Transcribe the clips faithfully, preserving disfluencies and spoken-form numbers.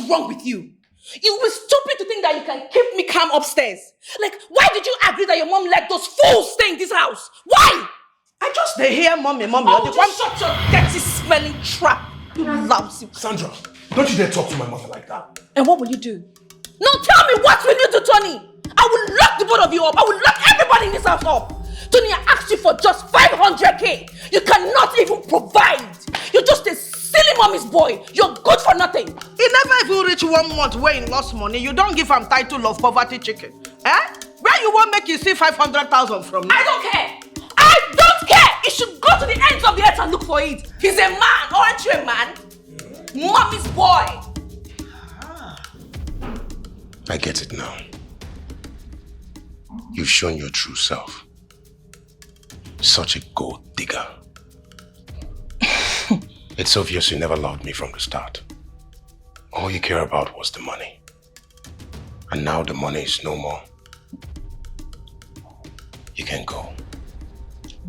wrong with you? You were stupid to think that you can keep me calm upstairs. Like, why did you agree that your mom let those fools stay in this house? Why? I just dey hear mommy, mommy. Oh, you just shut your dirty smelling trap. You lousy. Sandra, don't you dare talk to my mother like that. And what will you do? Now tell me, what will you do, Tony? I will lock the both of you up. I will lock everybody in this house up. Tony, I asked you for just five hundred K. You cannot even provide. You're just a silly mommy's boy. You're good for nothing. He never even reach one month where he lost money. You don't give him title of poverty chicken. Eh? Where you want make you see five hundred thousand from me? I don't care. I don't care. It should go to the ends of the earth and look for it. He's a man. Aren't you a man? Mommy's boy. I get it now. You've shown your true self. Such a gold digger. It's obvious you never loved me from the start. All you care about was the money. And now the money is no more. You can go.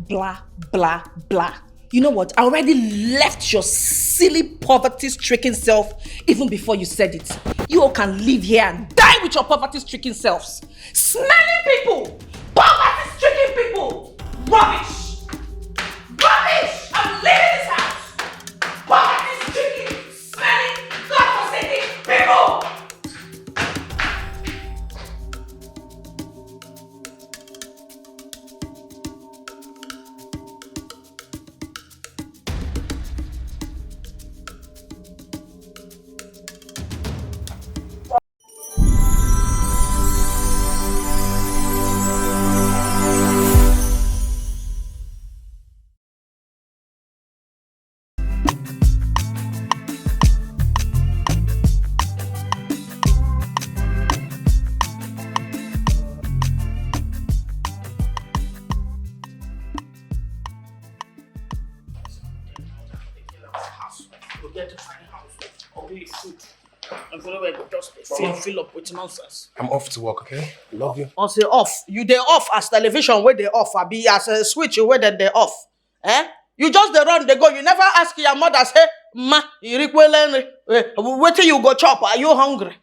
Blah, blah, blah. You know what? I already left your silly poverty-stricken self even before you said it. You all can live here and die with your poverty-stricken selves. Smelling people! Poverty-stricken people! Rubbish! Rubbish! I'm leaving this house! Poverty-stricken, smelling, godforsaken people! Go get a tiny house. Or we food. And go nowhere, go just fill, fill up with nonsense. I'm off to work, okay? Love you. I say off. You dey off as television wey dey off, abi as a switch wey dem dey off. Eh? You just dey run dey go. You never ask your mother say, "Ma, irikwele nri. Eh, wetin you go chop? Are you hungry?"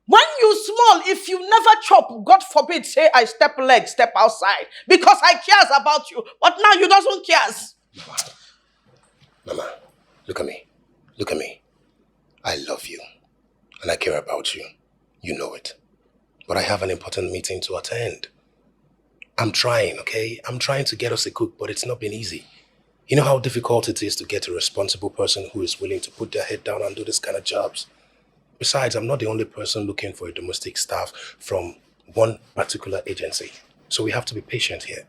When you small, if you never chop, God forbid, say I step leg, step outside. Because I cares about you. But now you doesn't cares. Mama, look at me. Look at me. I love you. And I care about you. You know it. But I have an important meeting to attend. I'm trying, okay? I'm trying to get us a cook, but it's not been easy. You know how difficult it is to get a responsible person who is willing to put their head down and do this kind of jobs. Besides, I'm not the only person looking for a domestic staff from one particular agency. So we have to be patient here.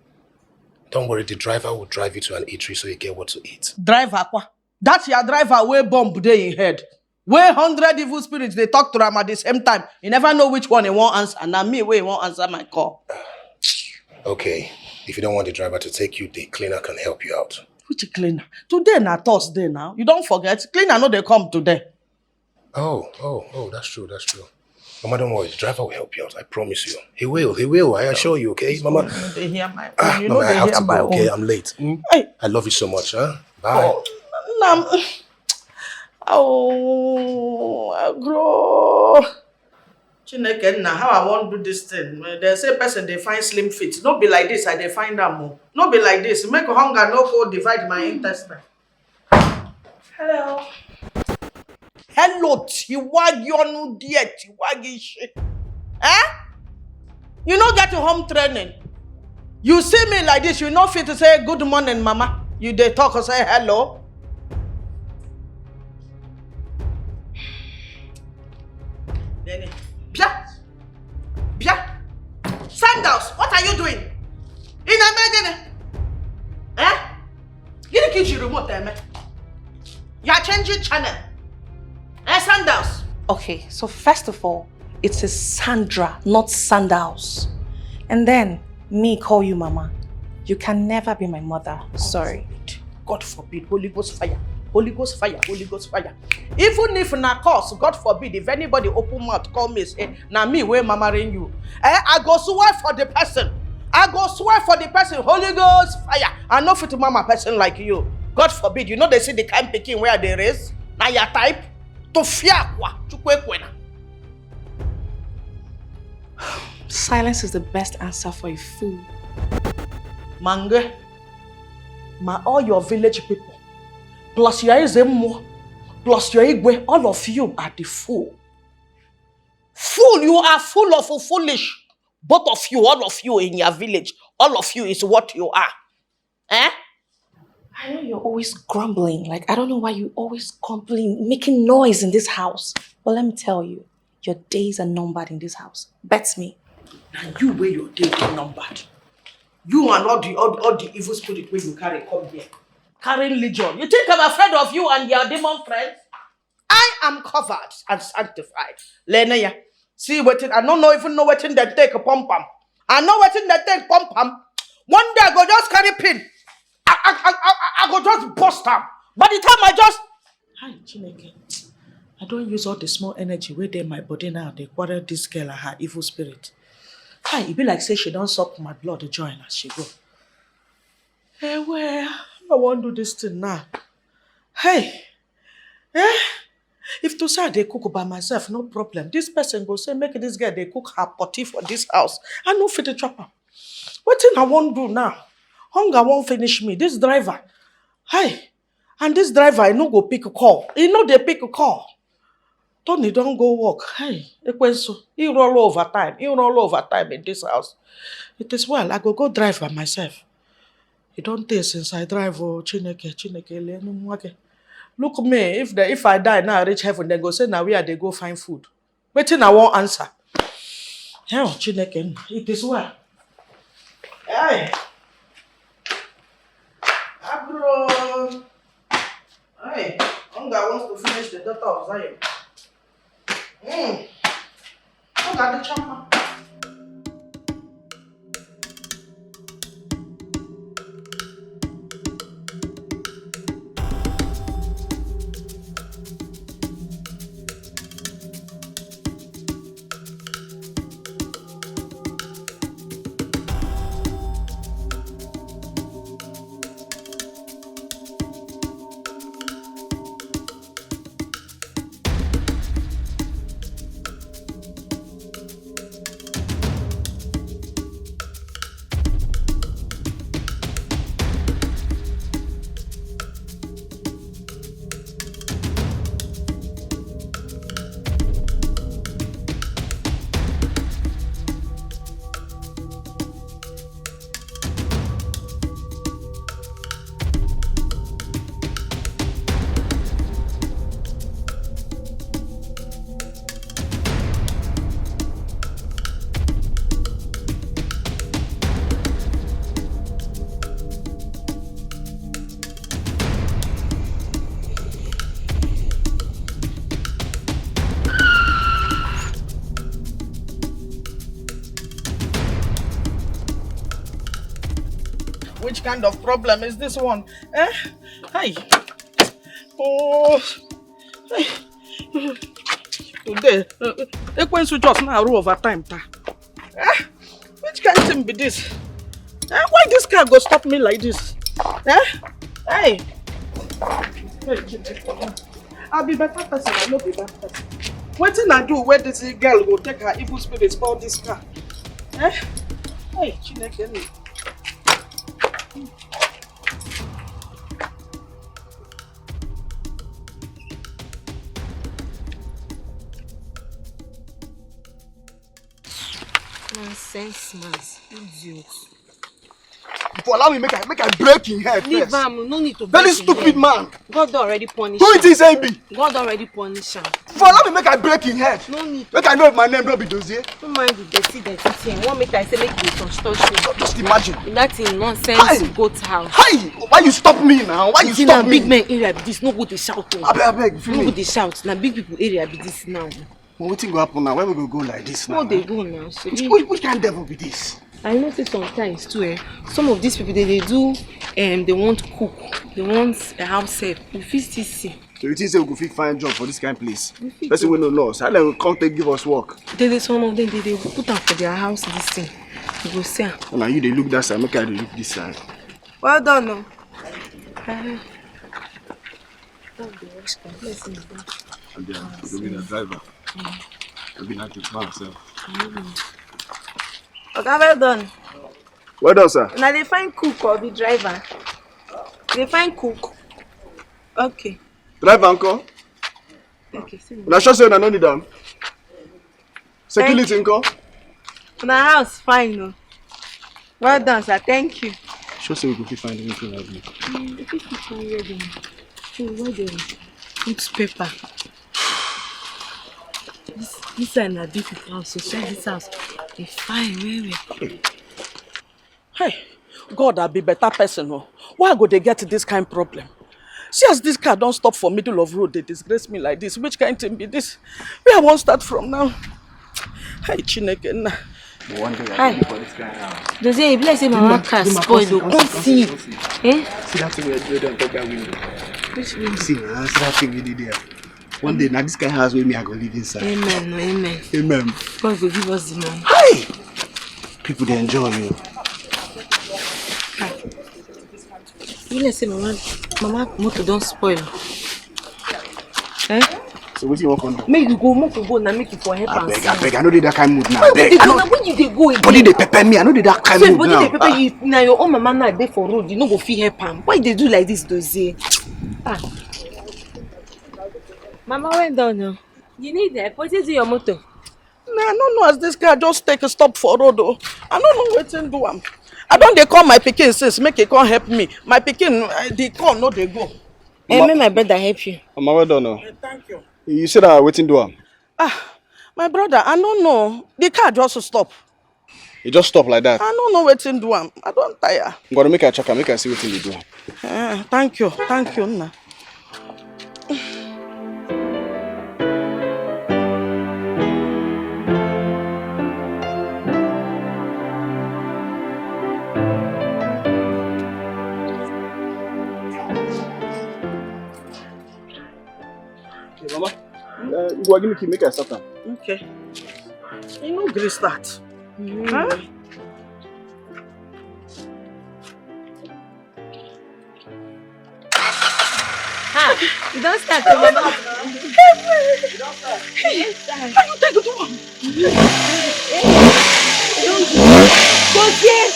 Don't worry, the driver will drive you to an eatery so you get what to eat. Driver kwa. That your driver wey bomb dey in head. Wey hundred evil spirits dey talk to am at the same time. You never know which one he wan answer. Na me wey he wan answer my call. Okay, if you don't want the driver to take you, the cleaner can help you out. Which cleaner? Today na Thursday now. You don't forget. Cleaner no dey come today. Oh, oh, oh, that's true, that's true. Mama, don't worry. The driver will help you out. I promise you. He will, he will. I assure you, okay? Mama, they hear my ah, you know Mama, I have to go, okay? I'm late. Hmm? Hey. I love you so much, huh? Bye. Oh, nam. Oh, I grow. Chineke nna, how I wan do this thing? They say person dey find slim fit. No be like this, I dey find am o. No be like this. Make hunger no go divide my intestine. Hello. Hello, Tiwagi Onudiet, Tiwagi shit. Eh? You no get home training. You see me like this, you no fit to say good morning, mama. You dey talk or say hello. Then, bia, bia, sandals. What are you doing? In a minute, eh? Gịnị ka i ji remote eme? You are changing channel. Eh, sandals. Okay, so first of all, it's a Sandra, not sandals. And then, me call you mama. You can never be my mother. Sorry. God forbid. Holy Ghost fire. Holy Ghost fire. Holy Ghost fire. Even if na curse, God forbid, if anybody open mouth, call me, say, "Na me wey mamaring you." Eh, I go swear for the person. I go swear for the person. Holy Ghost fire. I no fit mama person like you. God forbid. You know they see the kind pikin where they raise. Na your type. Tụfịa akwa, Chukwu ekwena. Silence is the best answer for a fool. Mange, ma all your village people, plus your Eze Mmụọ, plus your Igwe, all of you are the fool. Fool, you are full of foolish. Both of you, all of you in your village, all of you is what you are. Eh? I know you're always grumbling. Like, I don't know why you always grumbling, making noise in this house. But let me tell you, your days are numbered in this house. Bet me. And you where your days are numbered. You and all the all, all the evil spirit where you carry come here. Carrying legion. You think I'm afraid of you and your demon friends? I am covered and sanctified. Lenaya. See wetin, I don't know, even know wetin dem take pump am. I know wetin dem take pump am. One day I go just carry pin. I, I, I, I, I go just bust am. By the time I just Hi, Chineke. I don't use all the small energy where dey my body now. They quarrel this girl and her evil spirit. Hi, e be like say she don't suck my blood to join as she go. Hey, well, I won't do this thing now. Hey, eh? If to say I dey cook by myself, no problem. This person go say make this girl dey cook her potty for this house. I no fit to chop am. Wetin I won't do now? Hunger won't finish me. This driver, hey, and this driver, I no go pick a call. He no dey pick a call. Tony don't go work. Hey, Ekwensu, he roll overtime. He roll overtime in this house. It is well. I go go drive by myself. It don't take since I drive. Oh, Chineke, Chineke, lenu mwake. Look me, if the, if I die now, I reach heaven, they go say now where they go find food. Waiting, I won't answer. Hell, Chineke, it is well. Hey, Abro. Hey, hunger wants to finish the daughter of Zion. Mm. Hunger the chopper. Which kind of problem is this one? Eh? Hi. Oh. Hey. Today, uh, Ekwensu just now rule overtime. Ta. Eh? Which kind thing be this? Eh? Why this car go stop me like this? Eh? Hey. Hey, I'll be better person. I no be bad person. Wetin I do where this girl go take her evil spirit spoil this car? Eh? Hey, Chineke me. Nonsense man, idiot. If you allow me, make I make I break in head. Leave am, no need to. Very stupid man. God don already punish am. Who it is, A B? God don already punish am. If you allow me, make I break in head. No need. Make I know if my name no be Dozie. No mind the dirty, dirty thing. One make I say make you touch, touch me. Just imagine. In that thing nonsense goat house. Hi, why you stop me now? Why you stop me? Big man area be this. No go dey shout o. Abeg, abeg, no go dey shout. Na big people area be this now. But wetin go happen now? Where we go go like this now? No dey go now. Which, which, which kind devil be this? I know say sometimes too, eh, some of these people, they, they do, um, they want cook, they want a house help. You fit still see. So you think say we go fit find job for this kind place? Person wey no know us, how dem go come take give us work? They, they, some of them, they, they put am for their house, this thing. You go see am. Na you dey look that side, make I dey look this side. Well done o. Uh, oh, the wash can. Let's see. They are, they be the driver. They be like the car, sir. Oga, well done. Well done, sir. Now they find cook or be driver. They find cook. Okay. Driver, uncle. Okay, see. Una sure say una no need am? Security, uncle. My house fine, no. Well done, sir. Thank you. Sure say we go fit find anything like this. Mm, we fit find where dem, so where dem put paper. This, this side na big people house, so check this house. They fine, well, well. Hey, God, I be better person, oh. Why I go dey get this kind problem? See as this car don stop for middle of road, they disgrace me like this. Which kind thing be this? Where I wan start from now? Hey, Chineke, na. One day I Hi. Go for this kind of house. Dozie, e be like say mama car spoil, oh. Come see. Eh? See that thing wey dey on top that window. Which window? See, na, see that thing wey dey there. One day, na this kind of house wey me I go live inside. Amen, no, amen. Amen. God go give us the money. Hi! People dey enjoy you. You know say mama, mama motor don spoil. Eh? So wetin you wan come do? Make you go, make you go now, make you for help am. Abeg, abeg, I no dey that kind mood now. Abeg, I no. When you dey go again? Body dey pepper me. I no dey that kind mood now. Body dey pepper you. Na your own mama now dey for road. You no go fit help am. Why you dey do like this, Dozie? Ah. Mama, well done, no. You need help? What is your motor? Na, I no know as this car just take a stop for road, oh. I no know wetin do am. I don dey call my pikin since, make e come help me. My pikin, eh, the call no dey go. Eh, make my brother help you. Mama, well done, oh. Eh, thank you. You say that wetin do am? Ah, my brother, I no know. The car just stop. E just stop like that. I no know wetin do am. I don tire. Ngwanu, make I check am, make I see wetin dey do am. Eh, thank you, thank you, nna. Hey, Mama, uh, you go give me key, make I start am. Okay. You no gree start. Mm. Huh? Ah, you don start, oh, Mama. You don start. Hey, how you take do am? Hey, don't do. Go there.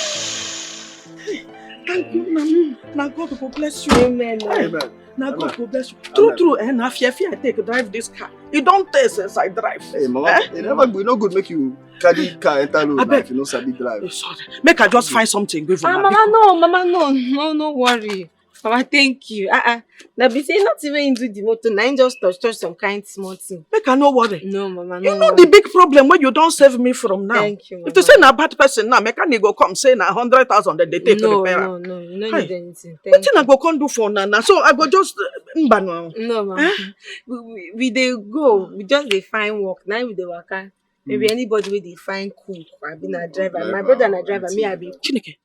Hey, thank you, Mama. Na God go bless you. Amen. Hey. Amen. Na God go bless you. True, true, eh, na fear, fear I take drive this car. E don tey since I drive. Hey, Mama, eh? E never go, e no good make you carry car enter road now if you no sabi drive. Oh, sorry. Make I just find something give una. Ah, Mama, no, Mama, no, no, no worry. Mama, thank you. Ah, ah. Na be say nothing wey him do the motor, na him just touch, touch some kind small thing. Make I no worry. No, Mama, no worry. You know the big problem wey you don save me from now. Thank you, Mama. If you say na bad person now, mechanic go come say na hundred thousand dem dey take repair am. No, no, no, you no need anything. Thank you. Wetin I go come do for una now? So I go just, uh, mba no. No, Mama. Eh? We, we, we dey go. We just dey find work. Na we dey waka. Maybe anybody wey dey find cook, abi na driver. My brother na driver, me I be. Chineke.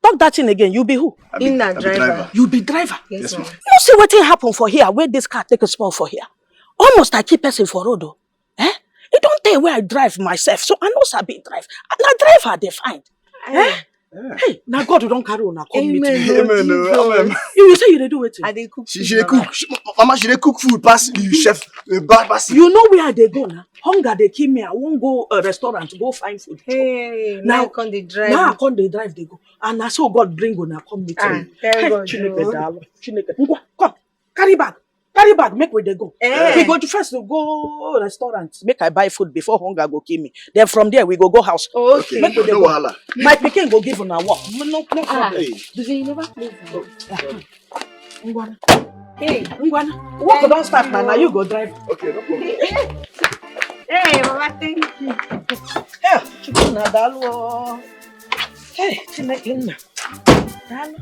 Talk that thing again. You be who? Him na driver. You be driver? Yes, ma'am. You see wetin happen for here, where this car take a spoil for here? Almost I keep person for road, oh. Eh? E don tey wey I drive myself, so I no sabi drive. Na driver I dey find. Eh? Hey, na God don carry una come meet me. Amen, oh, amen. You, you say you dey do wetin? I dey cook food, Mama. She, she dey cook. She, Mama, she dey cook food pass you, chef, eh, ba-, pass you. You know where I dey go now? Hunger dey kill me. I wan go, uh, restaurant, go find food chop. Hey, now I come dey drive. Now I come dey drive dey go. And na so God bring una come meet me. Ah, thank God, Chineke daalụ. Chineke. Ngwa, come. Carry bag. Carry bag, make we dey go. Eh. We go to first to go restaurant. Make I buy food before hunger go kill me. Then from there, we go go house. Okay. Make we dey go. No wahala. My pikin go give una work. No, no problem. Hey. Do they never play? Ngwana. Hey. Ngwana. Work don start now. Now you go drive. Okay, no problem. Hey, Mama, thank you. Hey, Chukwu na daalụ. Hey, Chineke nna. Daalụ.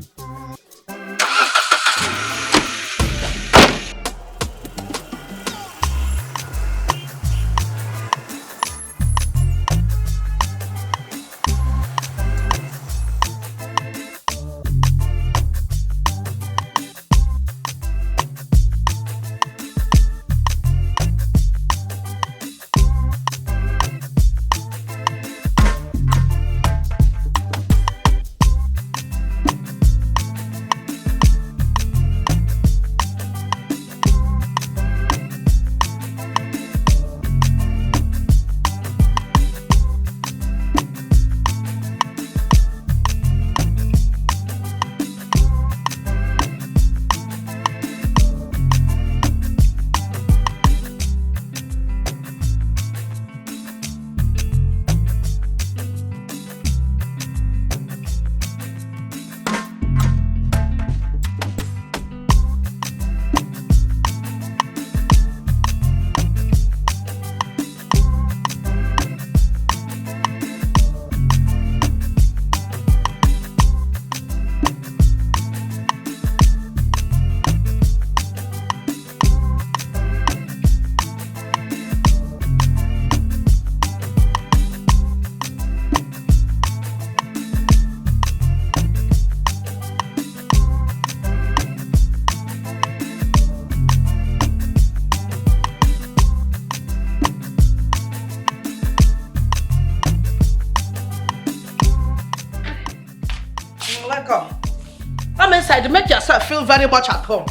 Feel very much at home.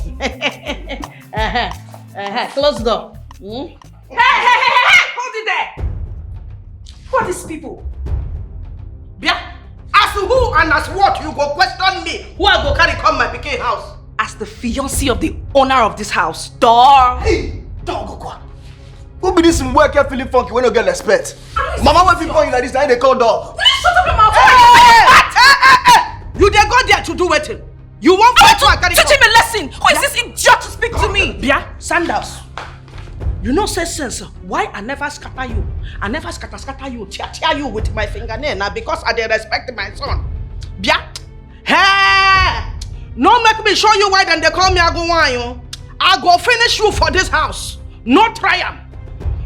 Uh-huh. Uh-huh. Close door. Hmm? Hey, hey, hey, hey, hey! Hold it there! Who are these people? Bia, as who and as what you go question me? Who I go carry come my pikin house? As the fiancé of the owner of this house, door. Hey, don't go go. Who be this mgbe eke feeling funky wey no get respect? Mama wey fit born you like this, na him dey call dog. Will you shut up your mouth? Hey, hey, hey, hey, hey, hey. You dey go there to do wetin? You wan fight to carry. Teaching me lesson. Who is this idiot to speak to me? Bia, sandals. You know say since why I never scatter you, I never scatter scatter you, tear tear you with my fingernail na because I dey respect my son. Bia, hey, no make me show you why dem dey call me agunwanyo. I go finish you for this house. No try am.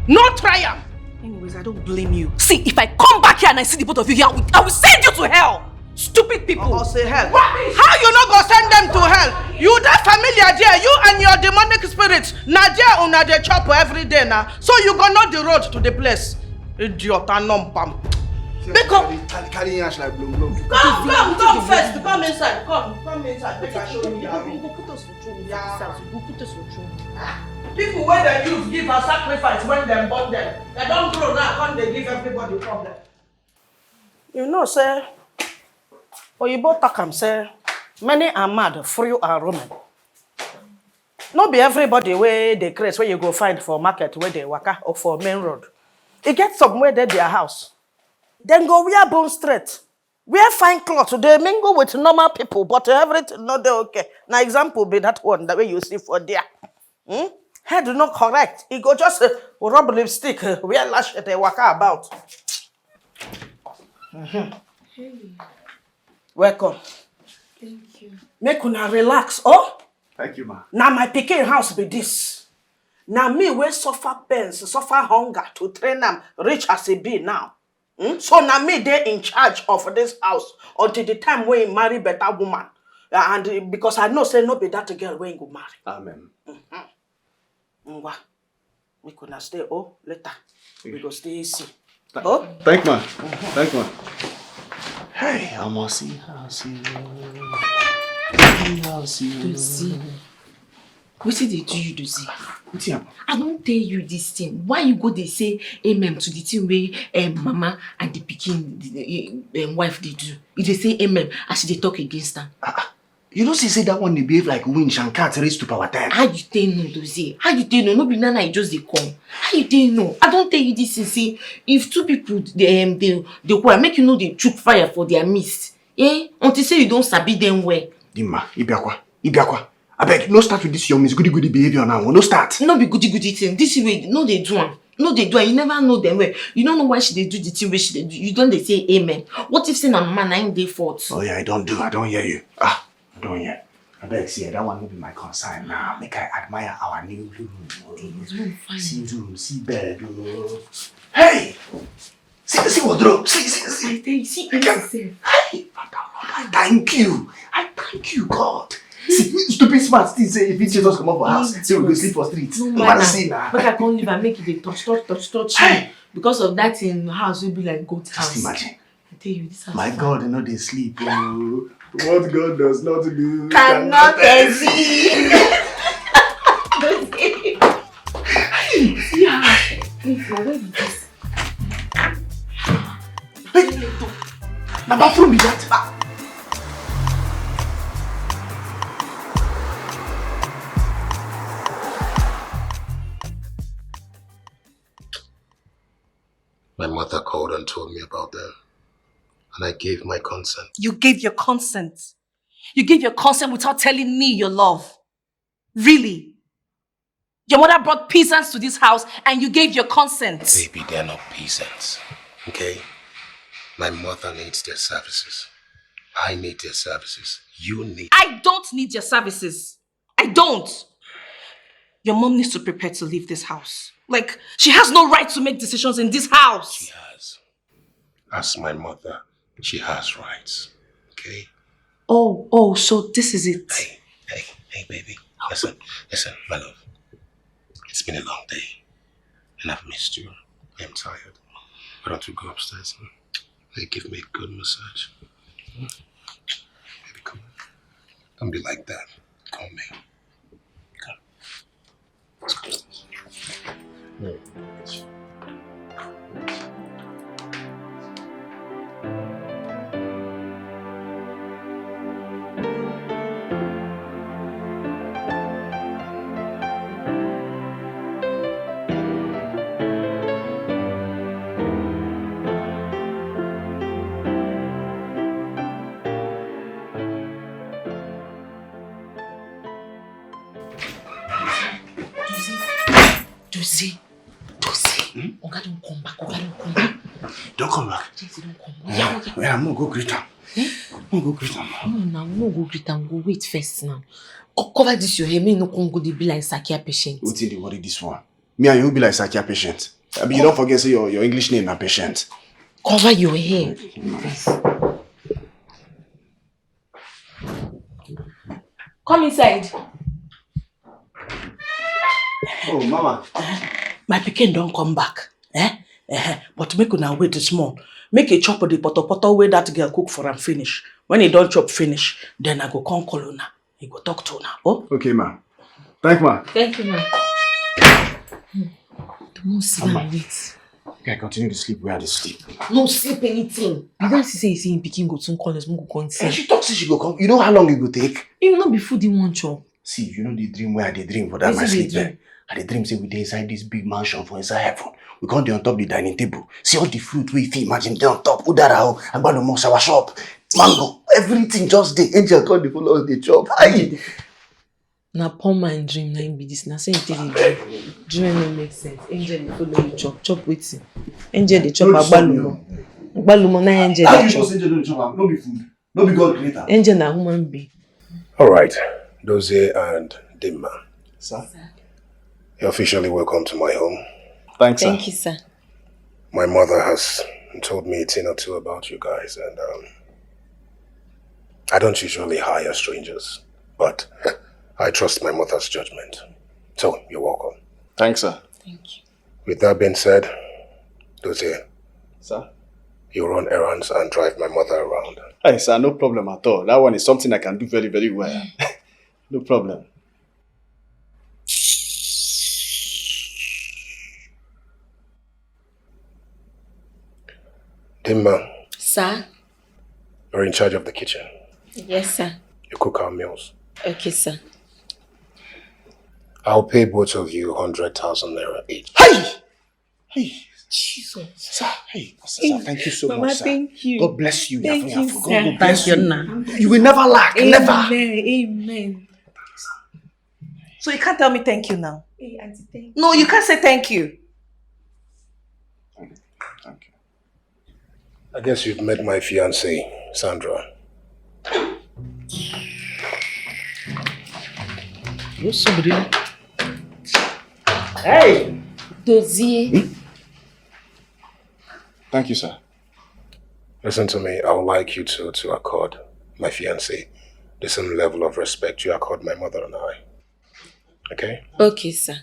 No try am. Anyways, I don't blame you. See, if I come back here and I see the both of you here, I will, I will send you to hell. Stupid people. Or say hell. Rubbish. How you no go send them to hell? You dey familiar there, you and your demonic spirit. Na there una dey chop every day na. So you go know the road to the place. Idiot and numpam. Because carry, carry, carry yansh like blom blom. Come, come, come first. Come inside. Come, come inside. Make I show you. You go put us for trouble. Yeah. You go put us for trouble. People wey dem use give as sacrifice when dem born dem, dem don grow now, come dey give everybody problem. You know say oyibo talk am say many are mad, few are roaming. No be everybody wey dey craze wey you go find for market wey dey waka or for main road. E get some wey dey their house. Dem go wear bone straight, wear fine cloth, dey mingle with normal people, but everything no dey okay. Na example be that one that wey you see for there. Hmm? Head no correct. E go just uh, rub lipstick, uh, wear lash, dey waka about. Mhm. Hey, welcome. Thank you. Make una relax, oh. Thank you, ma. Na my pikin house be this. Na me wey suffer pains, suffer hunger to train am reach as e be now. Hmm? So na me dey in charge of this house until the time wey he marry better woman. And uh, because I know say no be that girl wey he go marry. Amen. Mhm. Ngwa, make una stay, oh, later we go still see. Th- Oh? Thank ma. Thank ma. Hey, I'ma see how see. See how see. Dozie. Wetin dey do you, Dozie? Wetin happen? I don tell you this thing. Why you go dey say amen to the thing wey um, mama and the pikin, the um, wife dey do? You dey say amen as she dey talk against am. Ah, ah. You know, see, say that one dey behave like winch and cat raised to power time. How you take know, Dozie? How you take know? No be now, now you just dey come. How you take know? I don tell you this thing. Say if two people dey um, dey dey quarrel, make you no dey chook fire for their midst. Eh? Until say you don sabi them well. Dima, Ibiakwa, Ibiakwa. Abeg, no start with this your miss goody goody behavior now. No start. No be goody goody thing. This way, no dey do am. No dey do am. You never know them well. You don't know why she dey do the thing wey she dey do. You don dey say amen. What if say na mama na him dey fault? Oh yeah, I don't do. I don't hear you. Ah, I don't hear. Abeg, see, that one no be my concern now. Make I admire our new room. The room fine. See room, see bed. Oh. Hey! See, see wardrobe. See, see, see. I tell you, see, I can't- Hey, Father Lord, I thank you. I thank you, God. See, stupid smart thing say if Jesus come up for house, say we go sleep for street. No matter. See now. Make I come leave and make it dey touch, touch, touch, touch. Hey. Because of that in house, we be like goat house. Just imagine. I tell you, this house. My God, you know they sleep. Oh. What God does not do cannot exist. Yeah. Please, now where be this? Hey, na bathroom be that? My mother called and told me about them, and I gave my consent. You gave your consent? You gave your consent without telling me your love? Really? Your mother brought peasants to this house and you gave your consent. Baby, they're not peasants, okay? My mother needs their services. I need their services. You need. I don't need your services. I don't. Your mom needs to prepare to leave this house. Like, she has no right to make decisions in this house. She has. As my mother, she has rights. Okay? Oh, oh, so this is it. Hey, hey, hey, baby. Listen, listen, my love. It's been a long day, and I've missed you. I'm tired. Why don't you go upstairs and, hey, give me a good massage? Hmm? Baby, come on. Don't be like that. Amen. Josie, Josie, Josie. Hmm? Oga don come back. Oga don come back. Don come back. Yes, he don come. Yeah, yeah, I'm gonna go greet am. Eh? I'm gonna go greet am. No, now, no go greet am. Go wait first now. Co- cover this your hair. Me no come go dey be like Sakia patient. Wetin dey worry this one? Me and you be like Sakia patient. I mean, you don't forget say your, your English name na patient. Cover your hair. Yes. Come inside. Oh, mama. My pikin don come back. Eh? Eh, but make una wait small. Make a chop of the potopoto wey that girl cook for am finish. When he don chop finish, then I go come call una. He go talk to una. Oh? Okay, ma. Thank ma. Thank you, ma. Hmm. The more sit down and wait. Make I continue to sleep where I dey sleep. No sleep anything. You don't see say you see him picking go soon call us, we go come see. And she talks say she go come. You know how long it go take? You know before the one chop. See, you know the dream where I dey dream for that my sleep. Wetin you dey dream? I dey dream say we dey inside this big mansion for inside heaven. We come dey on top the dining table. See all the fruit wey you fit imagine dey on top. Udara o, agbalumo, soursop, mango, everything just dey. Angel come dey follow us dey chop. Hi. Na poor man dream na him be this. Na so him take dey dream. Dream wey no make sense. Angel dey follow you chop. Chop wetin? Angel dey chop agbalumo. Agbalumo na angel dey chop. How you sure say angel no dey chop am? No be food. No be God create am. Angel na human being. All right, Dozie and Dimma. Sir? You're officially welcome to my home. Thanks, sir. Thank you, sir. My mother has told me a thing or two about you guys, and um, I don't usually hire strangers, but I trust my mother's judgment. So, you're welcome. Thanks, sir. Thank you. With that being said, Dozie, sir? You run errands and drive my mother around. Hey, sir, no problem at all. That one is something I can do very, very well. No problem. Dimma. Sir? You're in charge of the kitchen. Yes, sir. You cook our meals. Okay, sir. I'll pay both of you hundred thousand naira each. Hey! Hey! Jesus. Sir, hey, sir, thank you so much, sir. Mama, thank you. God bless you. Thank you, sir. God bless you. Thank you, Nna. You will never lack, never. Amen. Amen. So you can't tell me thank you now. Hey, Auntie, thank you. No, you can't say thank you. Thank you. I guess you've met my fiancée, Sandra. What's up, dude? Hey! Dozie. Hmm? Thank you, sir. Listen to me. I would like you to, to accord my fiancée the same level of respect you accord my mother and I. Okay? Okay, sir.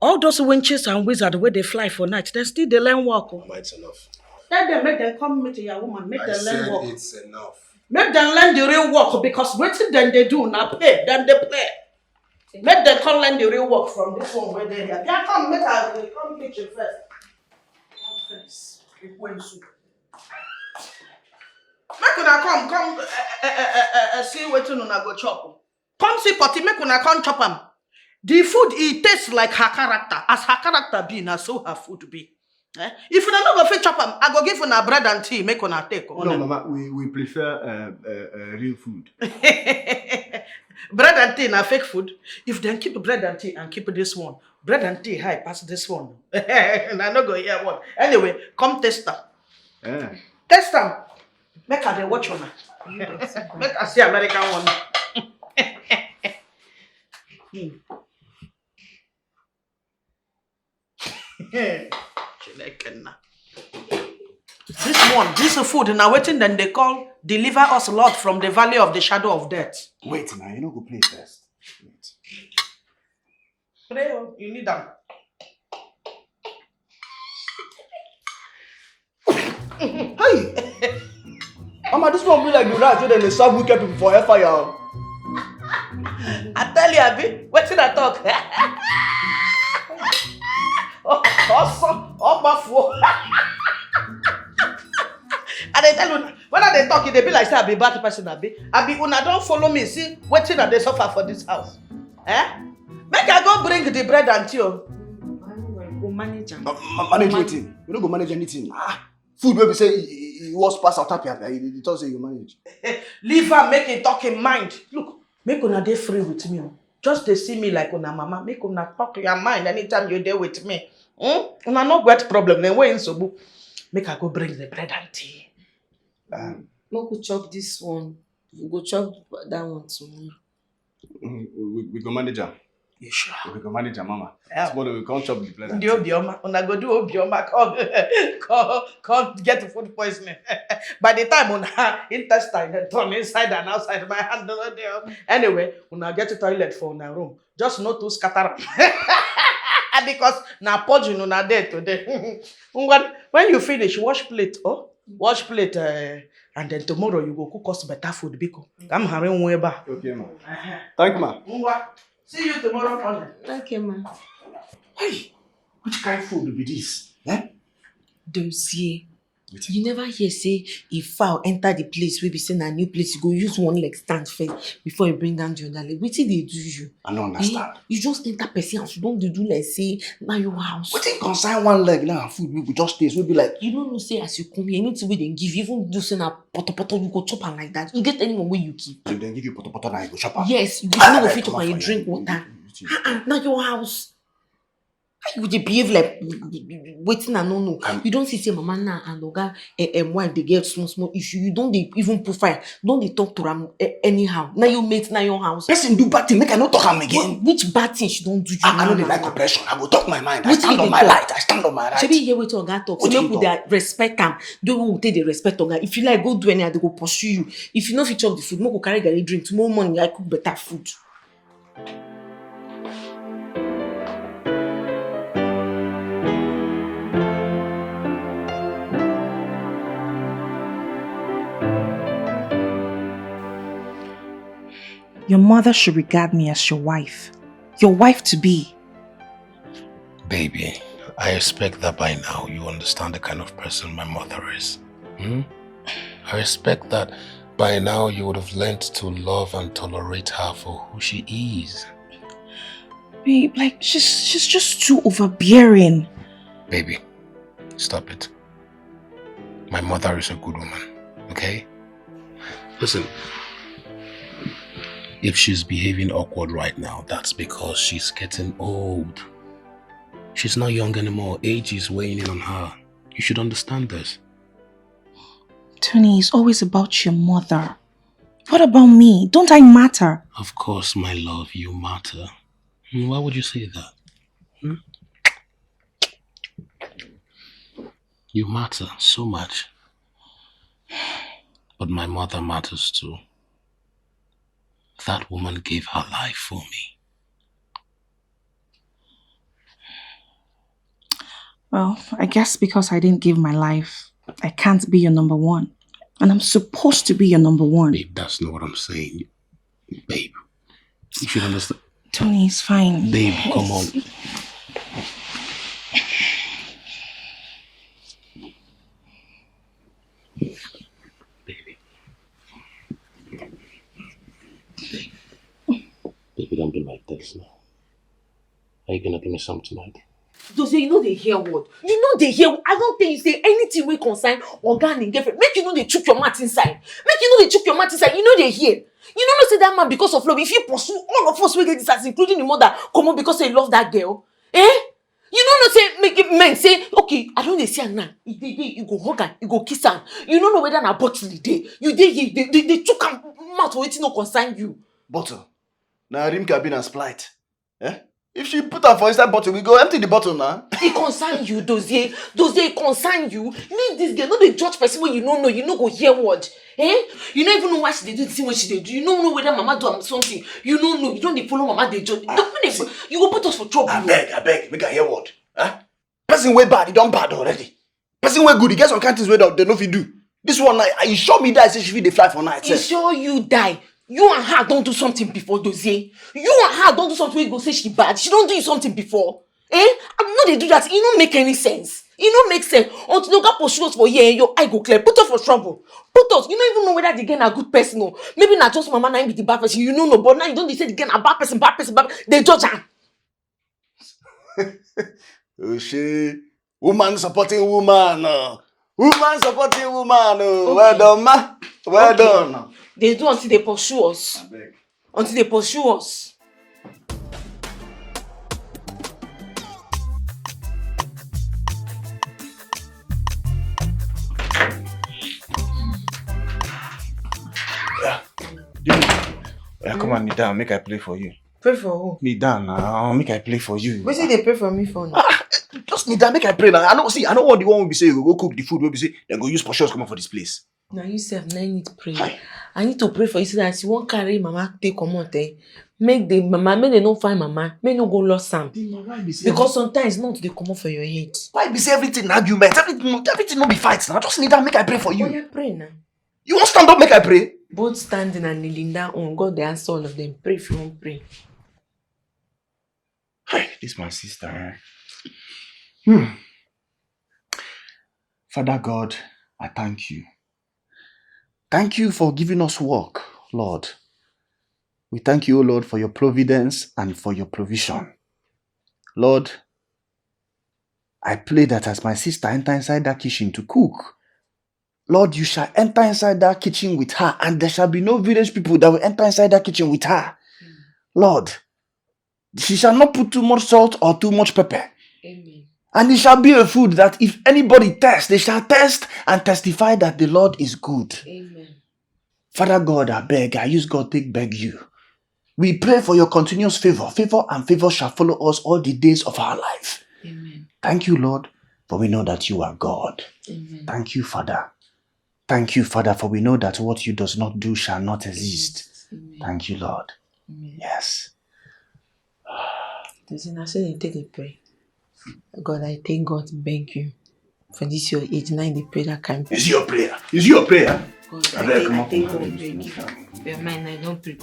All those witches and wizards wey dey fly for night, dem still dey learn work o. Mama, it's enough. Tell dem make dem come meet your woman, make dem learn work. I said it's enough. Make dem learn the real work, because wetin dem dey do na play, dem dey play. Make dem come learn the real work from this one wey dey here. Dem come make I dey come kitchen first. Come first. Ekwensu. Make una come, come, eh, eh, eh, eh, eh, see wetin una go chop o. Come see potty, make una come chop am. The food, e taste like her character. As her character be, na so her food be. Eh? If una no go fit chop am, I go give una bread and tea, make una take. No, Mama, we, we prefer uh, uh, uh, real food. Bread and tea na fake food. If dem keep bread and tea and keep this one, bread and tea high pass this one. I no go hear word. Anyway, come taste am. Eh. Taste am. Make I dey watch una. Make I see American one. Hmm. Chineke nna. This one, this food, na wetin dem dey call deliver us, Lord, from the valley of the shadow of death. Wait, now you no go play first. Wait. Pray o, you need am. Hey! Mama, this one be like the rice wey dem dey serve wicked people for hellfire o. Abi, wetin I talk? Also, Ogbafo. I dey tell una, when I dey talk, e dey be like say I be bad person, abi? Abi una don follow me, see wetin I dey suffer for this house? Eh? Make I go bring the bread and tea o. Go manage am. Ma- ma- manage wetin? We no go manage anything. Ah, food wey be say e- e e worse pass Otapia, you dey talk say you manage. Leave am make him talk him mind. Look, make una dey free with me o. Just dey see me like una mama, make una talk your mind anytime you dey with me. Hmm? Una no get problem, then wey nsogbu? Make I go bring the bread and tea. Make we chop this one. We go chop that one tomorrow. We, we go manage am. You sure? We go manage am, mama. Yeah. Tomorrow we come chop the bread. Ndị obiọma, una go do obiọma, come, come, come get food poisoning. By the time una intestine dey turn inside and outside, my hand no dey. Anyway, una get toilet for una room. Just no too scatter am. Because na purging una dey today. Ngwa, when you finish, wash plate, oh, wash plate, uh, and then tomorrow you go cook us better food, biko. Ka m ghara ịnwụ ebe a. Okay, ma. Thank you, ma. Ngwa, see you tomorrow morning. Okay, ma. Hey, which kind food be this? Eh? Dozie. You never hear say if fowl enter the place wey be say na new place, you go use one leg stand first before you bring down the other leg. Wetin dey do you? I no understand. You just enter person house, you don dey do like say na your house. Wetin concern one leg now and food wey go just taste, wey be like You no know say as you come here, anything wey dem give you, even though say na potopoto, you go chop am like that. You get anyone wey you give? If dem give you potopoto now, you go chop am. Yes, you Ah, no go like, fit chop comot am, you for drink here. Water. Wetin? Ah, ah, na your house. How you dey behave like wetin I no know? You don see say mama now and oga eh, em wife dey get small small issue. You don dey even put fire, don dey talk to am eh, anyhow. Na your mate, na your house. Person do bad thing, make I no talk am again. Which bad thing she don do you? I, I no now, dey now, like now? Oppression. I go talk my mind. I Wetin stand you on dey my talk? Right. I stand on my right. Shebi you hear wetin oga talk? Say Wetin make we he dey respect am. Do we take dey respect oga? If you like, go do anyhow, they go pursue you. If you no fit chop the food, make we carry garri drink. Tomorrow morning, I cook better food. Your mother should regard me as your wife. Your wife to be. Baby, I expect that by now you understand the kind of person my mother is. Hmm? I expect that by now you would have learned to love and tolerate her for who she is. Babe, like she's she's just too overbearing. Baby, stop it. My mother is a good woman, okay? Listen, if she's behaving awkward right now, that's because she's getting old. She's not young anymore. Age is weighing in on her. You should understand this. Tony, it's always about your mother. What about me? Don't I matter? Of course, my love, you matter. Hmm, why would you say that? Hmm? You matter so much. But my mother matters too. That woman gave her life for me. Well, I guess because I didn't give my life, I can't be your number one. And I'm supposed to be your number one. Babe, that's not what I'm saying. Babe, you should understand. Tony, it's fine. Babe, come on. Baby. Baby, don't be like this now. Are you gonna give me some tonight? Dozie, you no dey hear word. You no dey hear. I don tell you say anything wey concern oga and im girlfriend, make you no dey chook your mouth inside. Make you no dey chook your mouth inside. You no dey hear. You no know say that man, because of love, if he pursue all of us wey dey this house, including the mother, comot because say he love that girl. Eh? You no know say make men say, okay, I don dey see am now. E dey dey, you go hug am, you go kiss am. You no know whether na bottle e dey. You dey here, dey dey dey chook am mouth for wetin no concern you. Bottle. Na Rimka beer and Sprite. Eh? If she put am for inside bottle, we go empty the bottle now. E concern you, Dozie. Dozie, e concern you. Leave this girl. No dey judge person wey you no know. You no go hear word. Eh? You no even know why she dey do the thing wey she dey do. You no know whether mama do am something. You no know. You don dey follow mama dey judge. Don't dey, you go put us for trouble. Abeg, abeg, make I hear word. Huh? Person wey bad, e don bad already. Person wey good, e get some kind things wey dem dem no fit do. This one, I, I sure me die say she fit dey fly for night E sef. sure you die. You and her don do something before, Dozie. You and her don do something wey you go say she bad. She don do you something before. Eh? I no dey do that. E no make any sense. E no make sense. Until Oga pursue us for here, your eye go clear. Put us for trouble. Put us. You no even know whether the girl na good person o. Maybe na just mama na him be the bad person. You no know, but now you don dey say the girl na bad person, bad person, bad person. Dey judge am. Oshe, woman supporting woman. Uh. Woman supporting woman. Uh. Okay. Well done, ma. Well okay. done. They do until they pursue us. Until they pursue us. Yeah. Yeah, come on, kneel down. Make I play for you. Pray for who? Kneel down now. Make I play for you. What did they pray for me for now? Ah, just kneel down. Make I pray now. I know. See, I know what the one will be say. You go cook the food. Will be say. Then go use portions come up for this place. Now you self now you need to pray. Hi. I need to pray for you so that you won't carry mama take come out eh. Make the mama, make they no find mama, make no go lost am. Because sometimes not they come up for your head. Why be say everything argument, everything, everything no be fight now. Just kneel down, make I pray for you. Oh, you pray now. You won't stand up, make I pray. Both standing and kneeling down on God, they answer all of them. Pray if you won't pray. Hey, this my sister. Eh? Hmm. Father God, I thank you. Thank you for giving us work, Lord. We thank you, O Lord, for your providence and for your provision. Lord, I pray that as my sister enter inside that kitchen to cook, Lord, you shall enter inside that kitchen with her, and there shall be no village people that will enter inside that kitchen with her. Lord, she shall not put too much salt or too much pepper. Amen. And it shall be a food that if anybody tests, they shall test and testify that the Lord is good. Amen. Father God, I beg, I use God take beg you. We pray for your continuous favor. Favor and favor shall follow us all the days of our life. Amen. Thank you, Lord, for we know that you are God. Amen. Thank you, Father. Thank you, Father, for we know that what you does not do shall not exist. Amen. Thank you, Lord. Amen. Yes. There's an I say they take a pray. God, I thank God, beg you. For this your age, now they pray that kind. Is your prayer? Is your prayer? God, I, I, thank, I thank God, beg you. Your mind, I don't pray.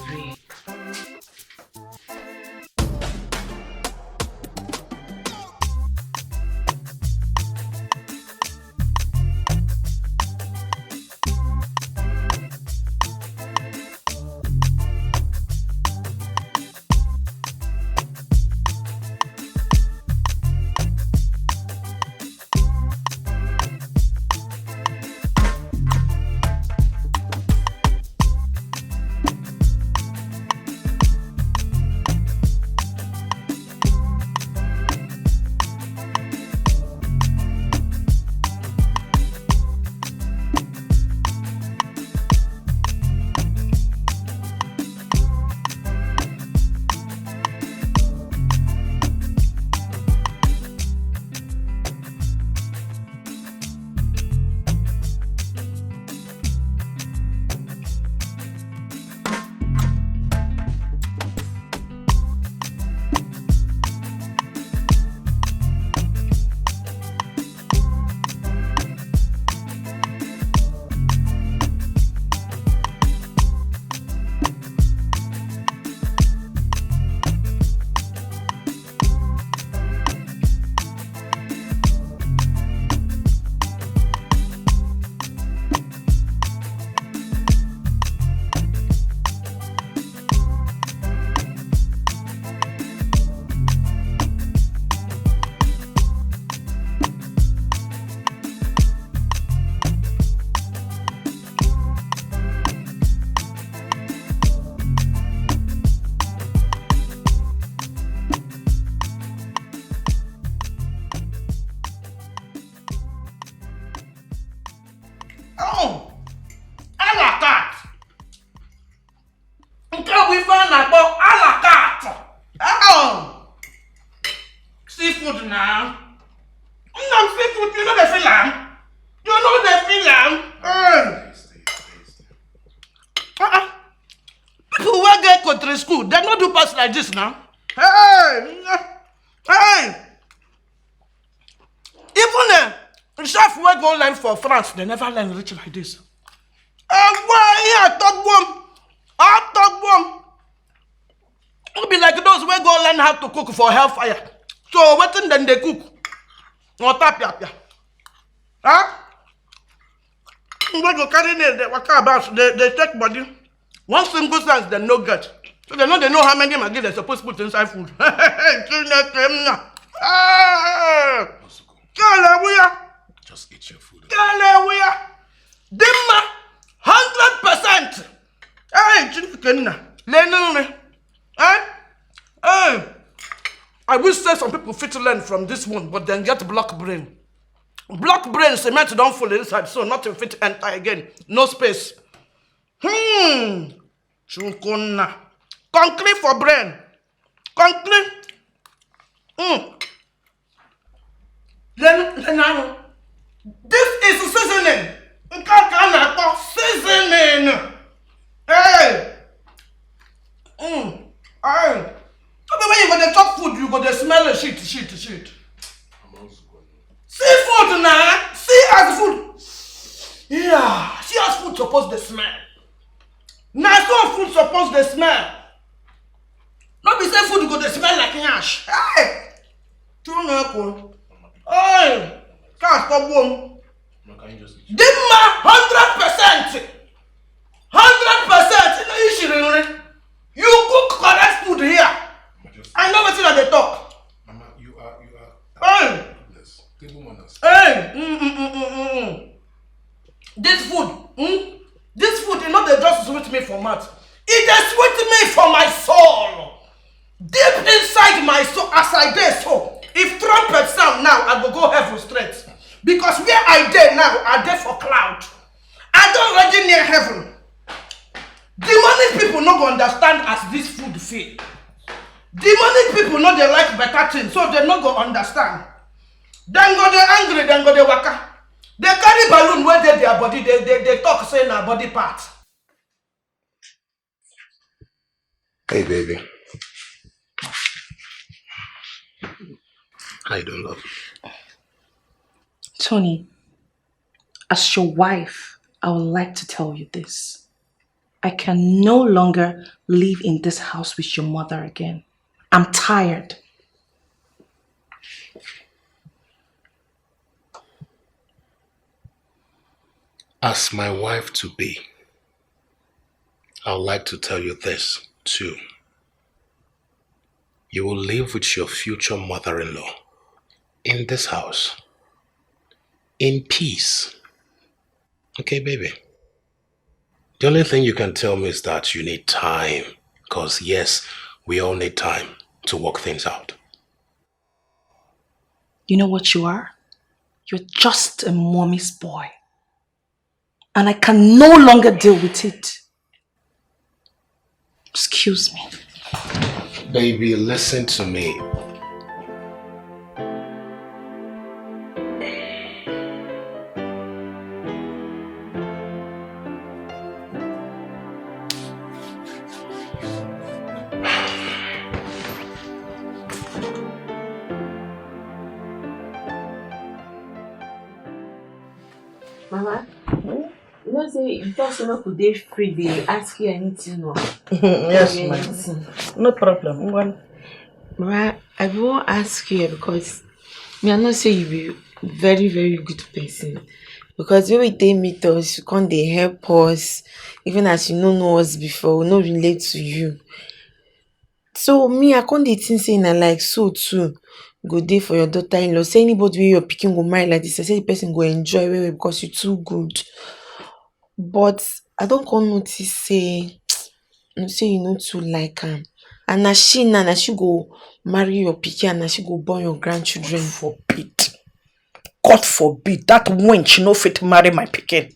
People wey get country school, dem no do pass like this now. Hey! Hey! Even uh, chef wey go learn for France, they never learn rich like this. Uh, why I talk one? Atọgbuom. No be like those wey go learn how to cook for hellfire. So wetin dem dey cook? Water pia pia. Huh? Wey go carry name dey waka about, dey dey take body. One single sense dem no get. So dem no dey know how many Maggi dem suppose put inside food. Chineke nna. Ah! Hallelujah. Just eat your food. Hallelujah. Dimma, hundred percent. Hey, Chineke nna. Learn nri. Eh? Hey. I wish say some people fit learn from this one, but dem get block brain. Block brain, cement don full inside, so nothing fit enter again. No space. Hmm. Chukwunna. Concrete for brain. Concrete. Hmm. Len- Lenanụ. This is seasoning. Nke a ka a na-akpọ seasoning. Hey. Mm. Hey. No be when you go dey chop food, you go dey smell shit, shit, shit. Seafood na, see as food. Yeah, see as food suppose dey smell. Na so food suppose dey smell. No be say food go dey smell like yansh. Hey! True no echo. Hey! Cast for boom. Dimma, hundred percent. Hundred percent. You know, you should, you cook correct food here. I know wetin I dey talk. Mama, you are, you are. Hey! Goodness. Table manners. Hey! Mm, mm, mm, mm, mm, mm. This food, hmm? This food, e no dey just sweet me for mouth. E dey sweet me for my soul. Deep inside my soul, as I dey so, if trumpet sound now, I go go heaven straight. Because where I dey now, I dey for cloud. I don already near heaven. Demonic people no go understand as this food feel. Demonic people no dey like better thing, so dem no go understand. Dem go dey angry, dem go dey waka. Dey carry balloon wey dey their body, dey dey dey talk say na body part. Hey, baby. How you doing, love? Tony, as your wife, I would like to tell you this. I can no longer live in this house with your mother again. I'm tired. As my wife to be, I would like to tell you this too. You will live with your future mother-in-law in this house in peace. Okay, baby? The only thing you can tell me is that you need time. Because, yes, we all need time to work things out. You know what you are? You're just a mommy's boy. And I can no longer deal with it. Excuse me. Baby, listen to me. Mama, you know say you talk say make we dey free, dey ask you anything, no? Yes, ma. No problem. Ngwan. Mama, I be wan ask you because me, I know say you be very, very good person. Because when we dey meet us, you come dey help us. Even as you no know us before, we no relate to you. So me, I come dey think say na like so too go dey for your daughter-in-law. Say anybody wey your pikin go marry like this, I say the person go enjoy well well because you too good. But I don come notice say, you know say you no too like am. And na she now, na she go marry your pikin, and na she go born your grandchildren. God forbid. God forbid that wench no fit marry my pikin.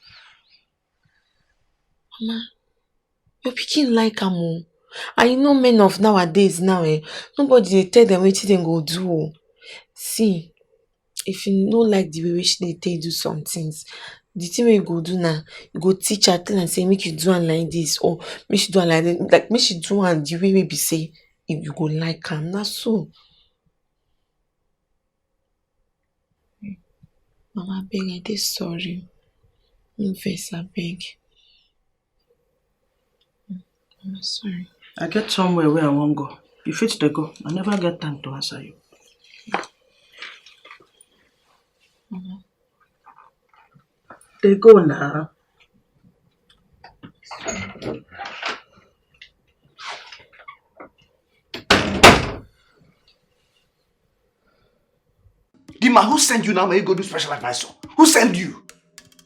Mama, your pikin like am o. And you know men of nowadays now, eh, nobody dey tell them wetin dem go do o. See, if you no like the way wey she dey take do some things, the thing wey you go do na, you go teach her, tell am say make you do am like this, or make she do am like that, like make she do am the way wey be say you go like am. Na so. Mama, abeg, I dey sorry. No vex, abeg. I'm sorry. I get somewhere where I wan go. You fit dey go. I never get time to answer you. Dey go now. The man who send you now, may you go do special advisor. Who send you?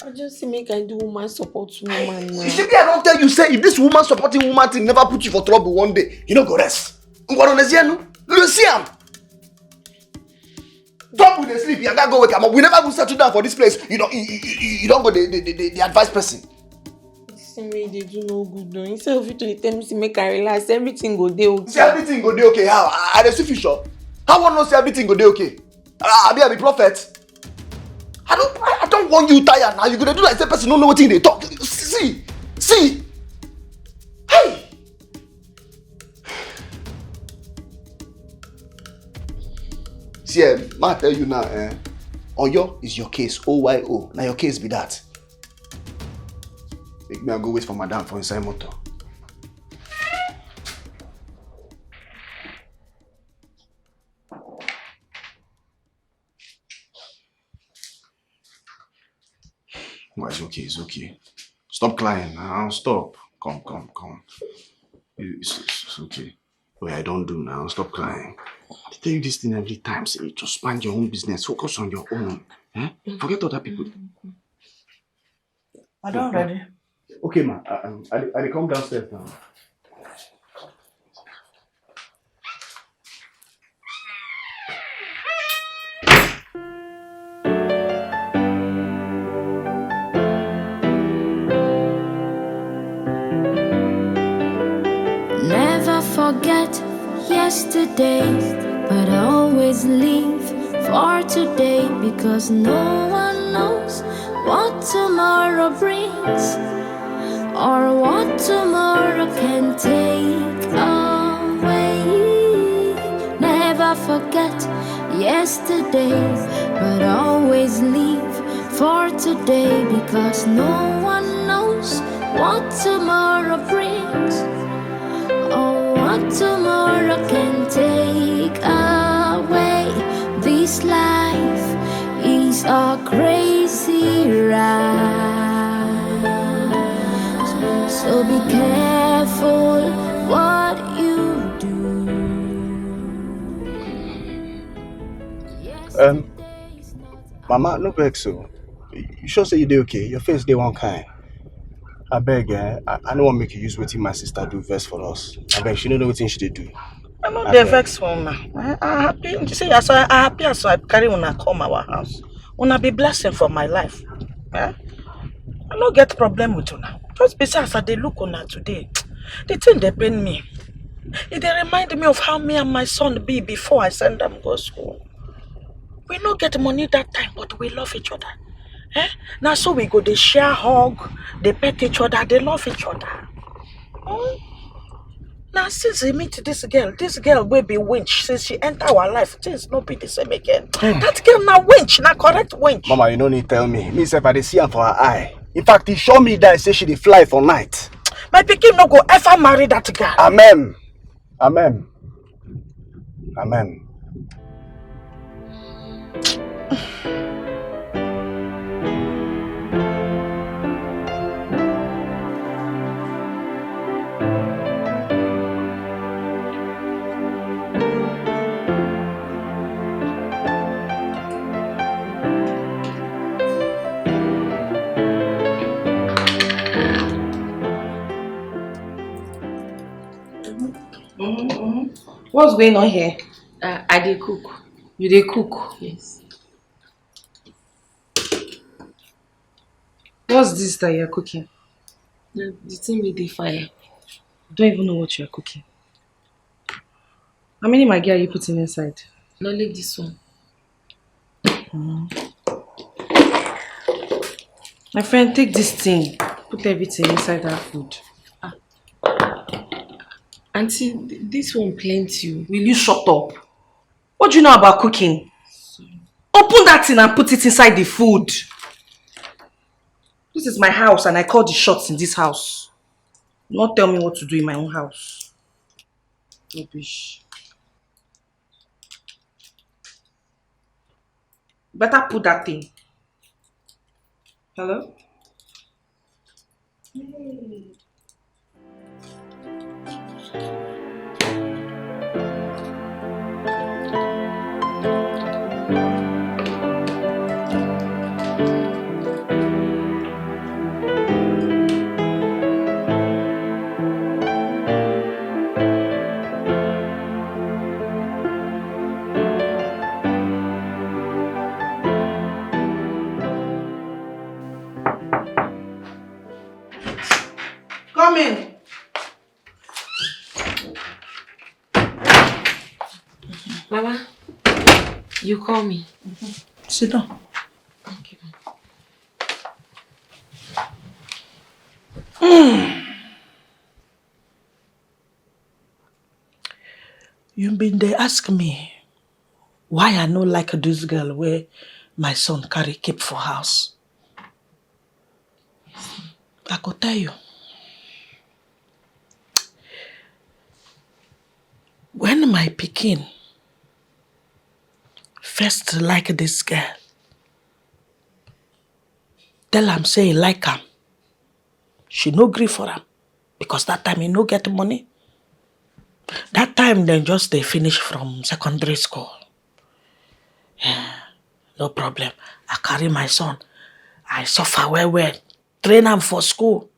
I just say make I do woman support woman now. You see, me, I don't tell you, say if this woman supporting woman thing never put you for trouble one day, you no go rest. Ngwaro Nezienu, Lucian. Trouble dey sleep, you gotta go wake am up. We never even settle down for this place. You know, you, you, you, you don't go the, the, the, the advice person. This thing wey you dey do no good o. Instead of you to dey tell me say make I relax, everything go dey okay. Say everything go dey okay. How? I, I dey see future. How one know say everything go dey okay? Ah, abi I be prophet? I don't, I, I don't want you tired now. You go dey do like say person no know wetin you dey talk. See, see. Hey. See, eh, ma tell you now, eh? Oyo is your case, O Y O. Na your case be that. Make me I go wait for madam for inside motor. Well, it's okay, it's okay. Stop crying now, stop. Come, come, come. It's, it's, it's okay. Wait, I don't do now, stop crying. I tell you this thing every time, say just mind your own business, focus on your own. Eh? Forget other people. I don ready. Okay, ma. I, I, I dey come downstairs now. Never forget yesterday, but always live for today because no one knows what tomorrow brings or what tomorrow can take away. Never forget yesterday, but always live for today because no one knows what tomorrow brings or what tomorrow can take away. This life is a crazy ride. So be careful what you do. Um, Mama, no vex o. You sure say you dey okay? Your face dey one kind. Abeg, eh, I, I no wan make you use wetin my sister do vex for us. Abeg, she no know wetin she dey do. I no dey vex for una. Eh, I happy. You see, as I, I happy as I carry una come our house. Una be blessing for my life. Eh? I no get problem with una. Just be say as I dey look una today, the thing dey pain me. E dey remind me of how me and my son be before I send am go school. We no get money that time, but we love each other. Eh? Na so we go dey share hug, dey pet each other, dey love each other. Hmm? Na since he meet this girl, this girl wey be winch, since she enter our life, things no be the same again. That girl na winch, na correct winch. Mama, you no need tell me. Me sef, I dey see am for her eye. In fact, e sure me die say she dey fly for night. My pikin no go ever marry that girl. Amen. Amen. Amen. Mm-hmm. What's going on here? Uh, I dey cook. You dey cook? Yes. What's this that you're cooking? The, the thing with the fire. I don't even know what you're cooking. How many Maggi are you putting inside? No, leave this one. Mm. My friend, take this thing. Put everything inside that food. Ah. Auntie, this one plenty. Will you shut up? What do you know about cooking? Open that thing and put it inside the food. This is my house and I call the shots in this house. Not tell me what to do in my own house. Rubbish. Better put that thing. Hello? Hey. Come in. Mama, you call me. Sit down. Okay. You been dey ask me why I no like this girl wey my son carry keep for house. I go tell you. When my pikin first like this girl, tell am say e like am, she no gree for am because that time e no get money. That time dem just dey finish from secondary school. No problem. I carry my son. I suffer well well. Train am for school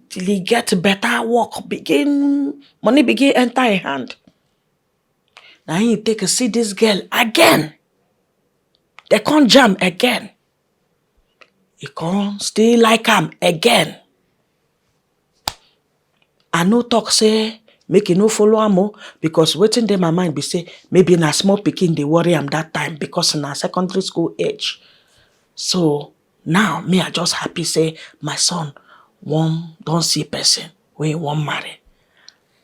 till he get better work. Begin money begin enter him hand. Now he take a see this girl again. They can't jam again. He can't still like am again. I no talk say make e no follow am o, because wetin dey my mind be say maybe na small pikin dey worry am that time because na secondary school age. So now me I just happy say my son wan don see person wey he wan marry.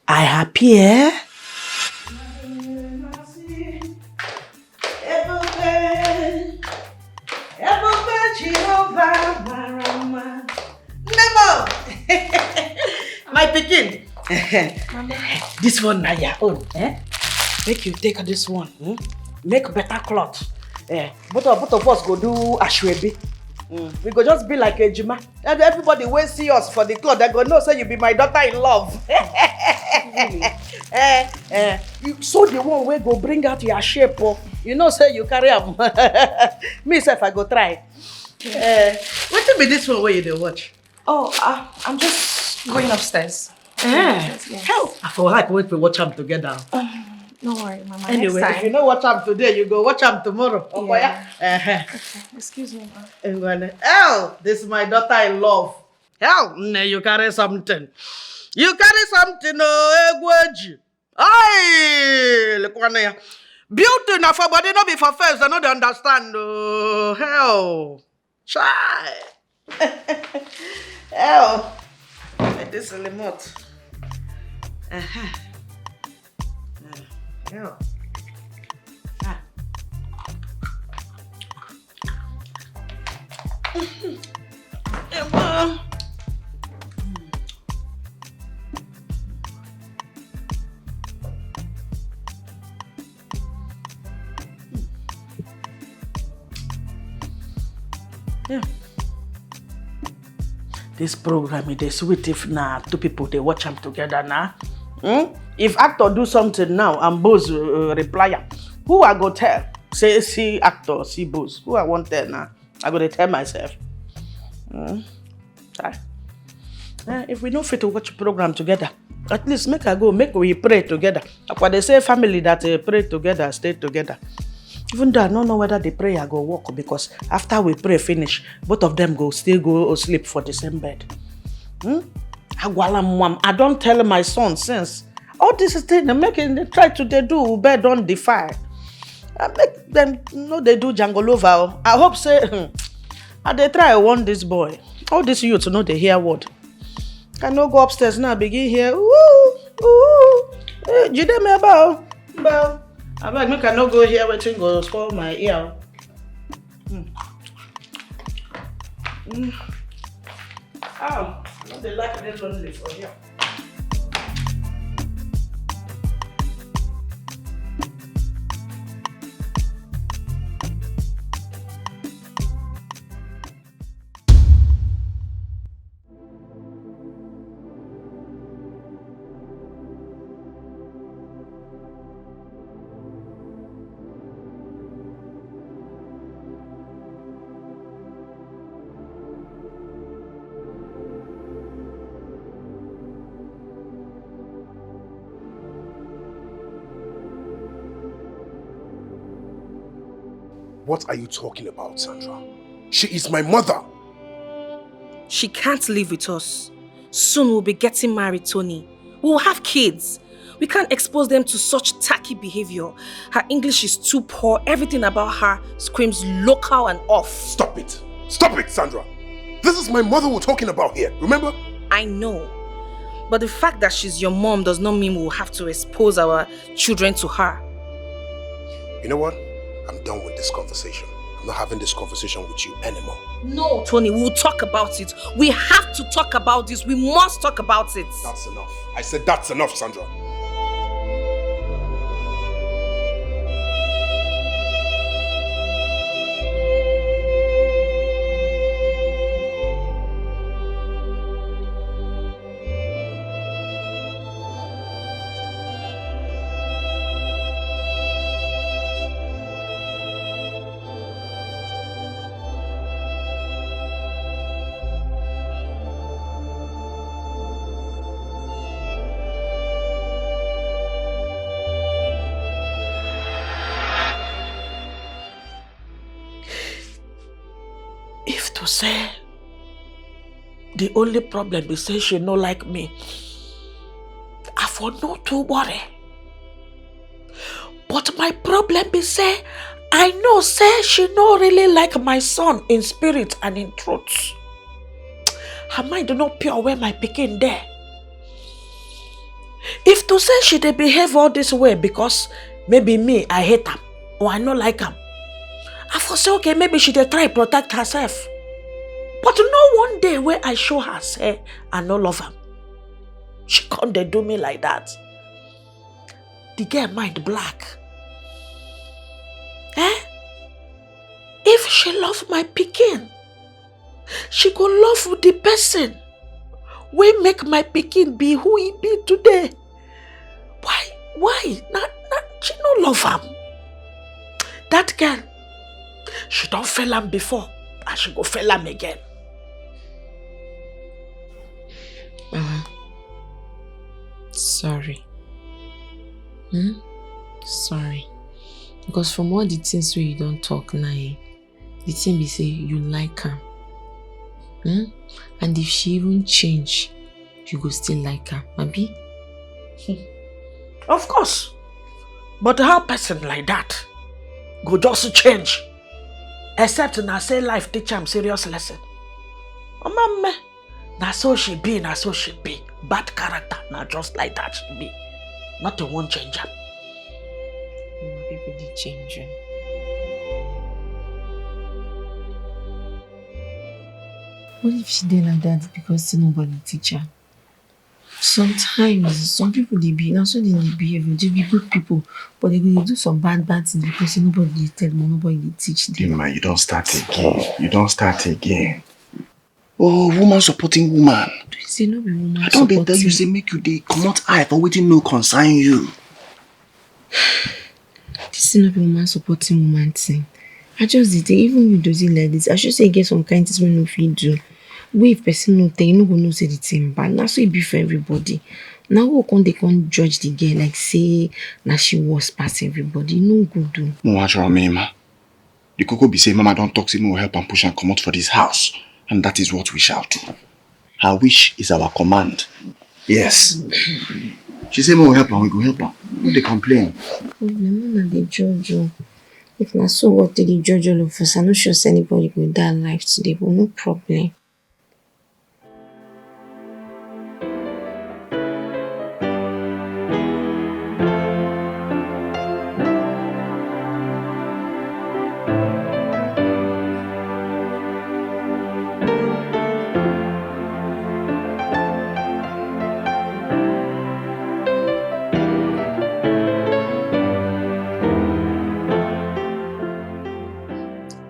I happy, eh? Ebube, Ebube Jehovah mara mma. Nne m o! My pikin. Mama. This one na your own, eh? Make you take this one, hmm? Make better cloth. Eh, both of, both of us go do ashwebi. Mm. We go just be like ejima. Every- Everybody wey see us for the cloth, they go know say you be my daughter in love. Eh, eh. You so the one wey go bring out your shape, oh. You know say you carry am. Me sef, I go try. Eh, wetin be this one wey you dey watch? Oh, uh, I'm just going upstairs. Eh, Yes, yes. Hell, I for like make we watch am together. Um, no worry, Mama. Anyway, next time. If you no watch am today, you go watch am tomorrow. Okoya. Yeah. Uh-huh. Okay, excuse me, Ma. Ngwane. Hell, this is my daughter in love. Hell, nne, you carry something. You carry something, oh, egwu eji. Aye, look one here. Beauty na for body, no be for face. I no dey understand, oh. Hell. Chai. Hell. Like this remote. Uh-huh. Uh, hell. Ah. Emma. Yeah. This program, it is sweet if na two people they watch them together now. Hmm? If actor do something now and boss uh, reply am, who I go tell? Say see actor, see boss. Who I want tell now? I go to tell myself. Hmm? Chai. Eh, if we no fit to watch program together, at least make I go, make we pray together. Akwa they say family that uh, pray together, stay together. Even though I don't know whether the prayer go work, because after we pray finish, both of them go still go sleep for the same bed. Hmm? Agwala m nwam, I don't tell my son since. All this thing they make it, they try to they do bed on the fire. I make them no they do jungle over. Oh. I hope say I they try warn this boy. All these youths know they hear word. I no go upstairs now, begin here. Ooh, ooh. Eh, jide me about. About. I beg make I no go here waiting go spoil my ear. Mm. Mm. Oh, I no dey like dey lonely for here. What are you talking about, Sandra? She is my mother. She can't live with us. Soon we'll be getting married, Tony. We'll have kids. We can't expose them to such tacky behavior. Her English is too poor. Everything about her screams local and off. Stop it. Stop it, Sandra. This is my mother we're talking about here, remember? I know. But the fact that she's your mom does not mean we'll have to expose our children to her. You know what? I'm done with this conversation. I'm not having this conversation with you anymore. No, Tony, we'll talk about it. We have to talk about this. We must talk about it. That's enough. I said that's enough, Sandra. If to say the only problem be say she no like me, I for no too worry. But my problem be say I know say she no really like my son in spirit and in truth. Her mind no pure where my pikin there. If to say she dey behave all this way because maybe me I hate am or I no like am, I for say okay, maybe she dey try protect herself. But no one day where I show her say I no love am, she come dey do me like that. The girl mind black. Eh? If she love my pikin, she go love the person wey make my pikin be who he be today. Why? Why? Na, na, she no love am. That girl, she don fail am before and she go fail am again. Mama, sorry. Hmm? Sorry. Because from all the things wey you don talk now, eh, the thing be say you like am. Hmm? And if she even change, you go still like am, abi? Of course. But how person like that go just change? Except na say life teach am serious lesson. Mama me, na so she be, na so she be. Bad character, na just like that she be. Nothing won't change am. Mama, people dey change. Eh? What if she dey like that because say nobody teach her? Sometimes some people dey be, na so dem dey behave, dem be good people, but dem go dey do some bad bad things because say nobody dey tell dem, nobody dey teach dem. Dima, you don start again. You don start again. Oh, woman supporting woman. Say no be woman I don dey tell you supporting. Say make you dey comot eye for wetin no concern you. This thing no be woman supporting woman thing. I just dey think, even you doing like this, I should say get some kind things wey no fit do. Wey if person no tell, you no go know say the thing bad. Na so e be for everybody. Na who come dey come judge the girl like say na she worse pass everybody. E no good o. No wan show me, ma. The koko be say mama don talk say make we help am push am comot for this house, and that is what we shall do. Her wish is our command. Yes. She say make we help am, we go help am. No dey complain. Problem, una dey judge o. If na so work take dey judge all of us, I no sure say anybody go die alive today, but no problem.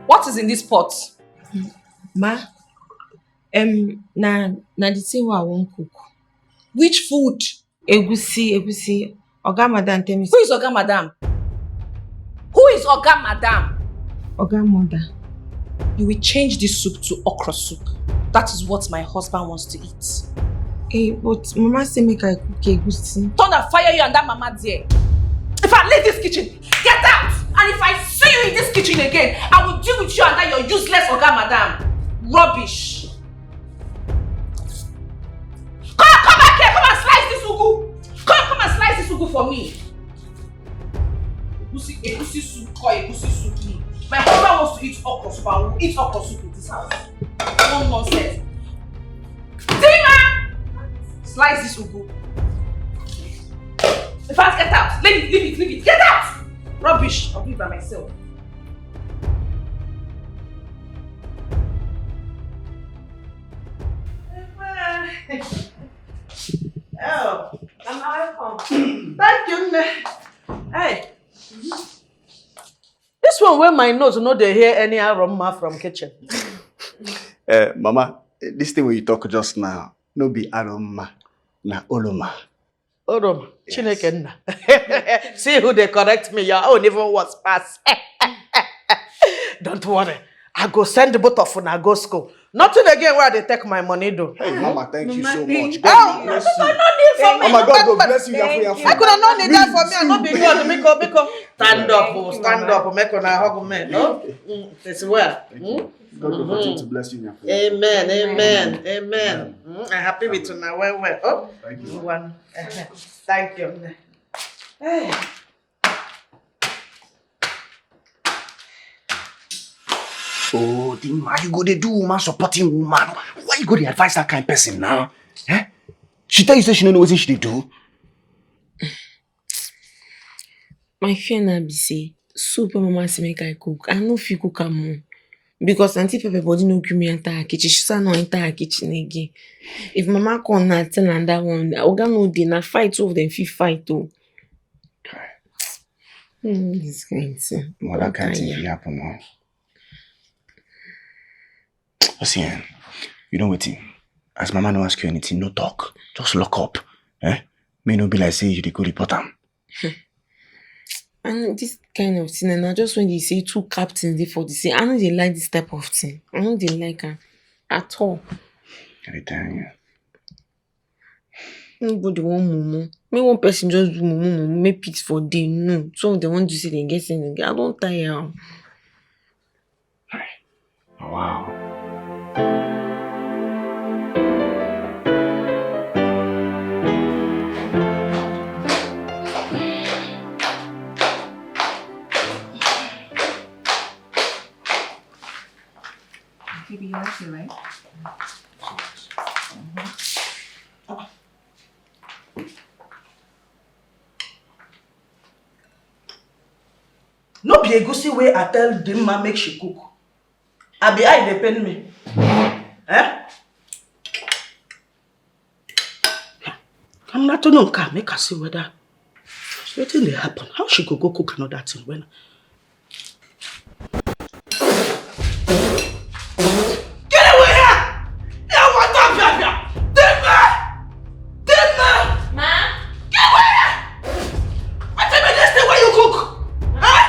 What is in this pot? Ma, um, na na the thing wey I wan cook. Which food? Egusi, egusi. Oga madam tell me. Who is Oga Madam? Who is Oga Madam? Oga mother. You will change this soup to okra soup. That is what my husband wants to eat. Hey, but mama say make I cook egusi. Thunder fire you and that mama there. If I leave this kitchen, get out! And if I see you in this kitchen, Again, I will deal with you and that your useless oga madam. Rubbish. Come, come back here. Come and slice this ugu. Come, come and slice this ugu for me. Egusi, egusi soup, call egusi soup me. My husband wants to eat okra soup. I will eat okra soup in this house. No nonsense. Dima! Slice this ugu. In fact, get out. Leave it, leave it, leave it. Get out! Rubbish. I'll do it by myself. Oh, I'm welcome. Thank you, nne. Hey. This one wey my nose no dey hear any aroma from kitchen. Eh, Mama, this thing wey you talk just now, no be aroma, na oloma. Oroma, Chineke nna. See who dey correct me, your own even worse pass. Don't worry, I go send both of una go school. Nothing again wey I dey take my money do. Hey, Mama, thank you so much. God bless you. Mama, God go bless you. Make una no need that for me, I no be God, biko, biko. Stand up, oh, stand up, make una hug me, no? Mm, it's well. God will continue to bless you in your prayer. Amen, amen, amen. Mm, I'm happy with una well, well. Oh, thank you. One. Thank you. Hey. Oh, the man you go dey do woman supporting woman. Why you go dey advise that kind person now? Eh? She tell you say she no know wetin she dey do. My fear na be say soup wey mama say make I cook, I no fit cook am o. Because aunty Pepe body no gree me enter her kitchen. She say I no enter her kitchen again. If mama come now tell am that one, oga no dey, na fight two of them fit fight o. Hmm, this kind thing. Well, that kind thing fit happen now. I see, eh, you know wetin? As mama no ask you anything, no talk. Just lock up. Eh? May no be like say you dey go report am. And this kind of thing, and I just when they say two captains dey for the same, I no dey like this type of thing. I no dey like am at all. I dey tell you. Nobody wan mumu. Make one person just do mumu, mumu, make peace for day. No, some of them wan do say dem get sense. I don tire am. Wow. Baby, you like it, right? No be egusi wey I tell Dimma make she cook. I be eye dey pain me. Eh? Come na to know make I see whether wetin dey happen. How she go go cook another thing when Get away here! Here, what up, here, here? Dimma! Dimma! Ma? Get away here! What be this thing wey you cook? Huh?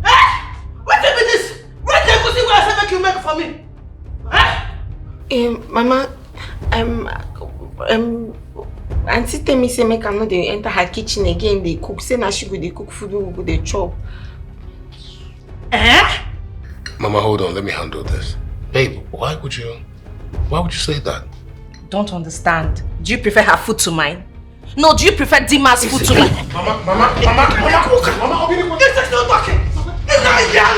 Huh? What be this? Where the egusi wey I say make you make for me? Huh? Um, Mama, um, um, Auntie tell me say make I no dey enter her kitchen again dey cook. Say na she go dey cook food wey we go dey chop. Eh? Mama, hold on. Let me handle this. Babe, why would you, why would you say that? Don't understand. Do you prefer her food to mine? No, do you prefer Dimma's food to mine? Mama, mama, mama, mama, mama, open the window. This is not working. It's not ideal.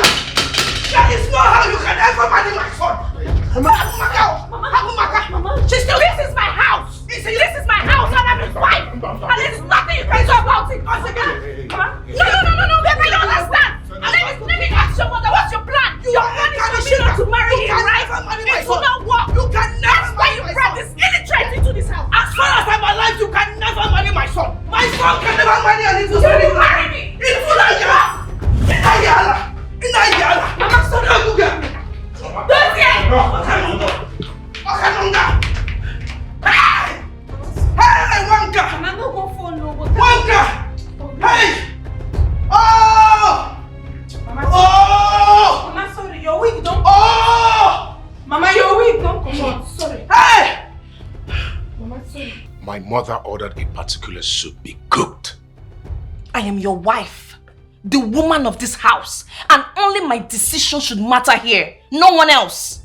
That is not how you can ever marry my son. Mama, mama, mama, mama. She's still, this is my house. This is my house and I'm his wife. And there's nothing you can do about it. Once again, Mama. No, no, no, no, no, baby, you understand. Let me, let me ask your mother, what's your plan? Your plan is for me not to marry him, right? It will not work. You can never marry my son. That's why you brought this illiterate into this house. As far as I'm alive, you can never marry my son. My son can never marry an evil spirit. You marry me. Evil like you are. Inayala. Inayala. Mama, stop. Don't hear. Okanonga. Okanonga. Hey! Hey, Wanga! Mama, no go phone, no go. Wanga! Hey! Oh! Mama, oh! Mama, sorry, your wig don't. Oh! Mama, your wig don't come out. Sorry. Hey! Mama, sorry. My mother ordered a particular soup be cooked. I am your wife. the woman of this house, and only my decision should matter here, no one else.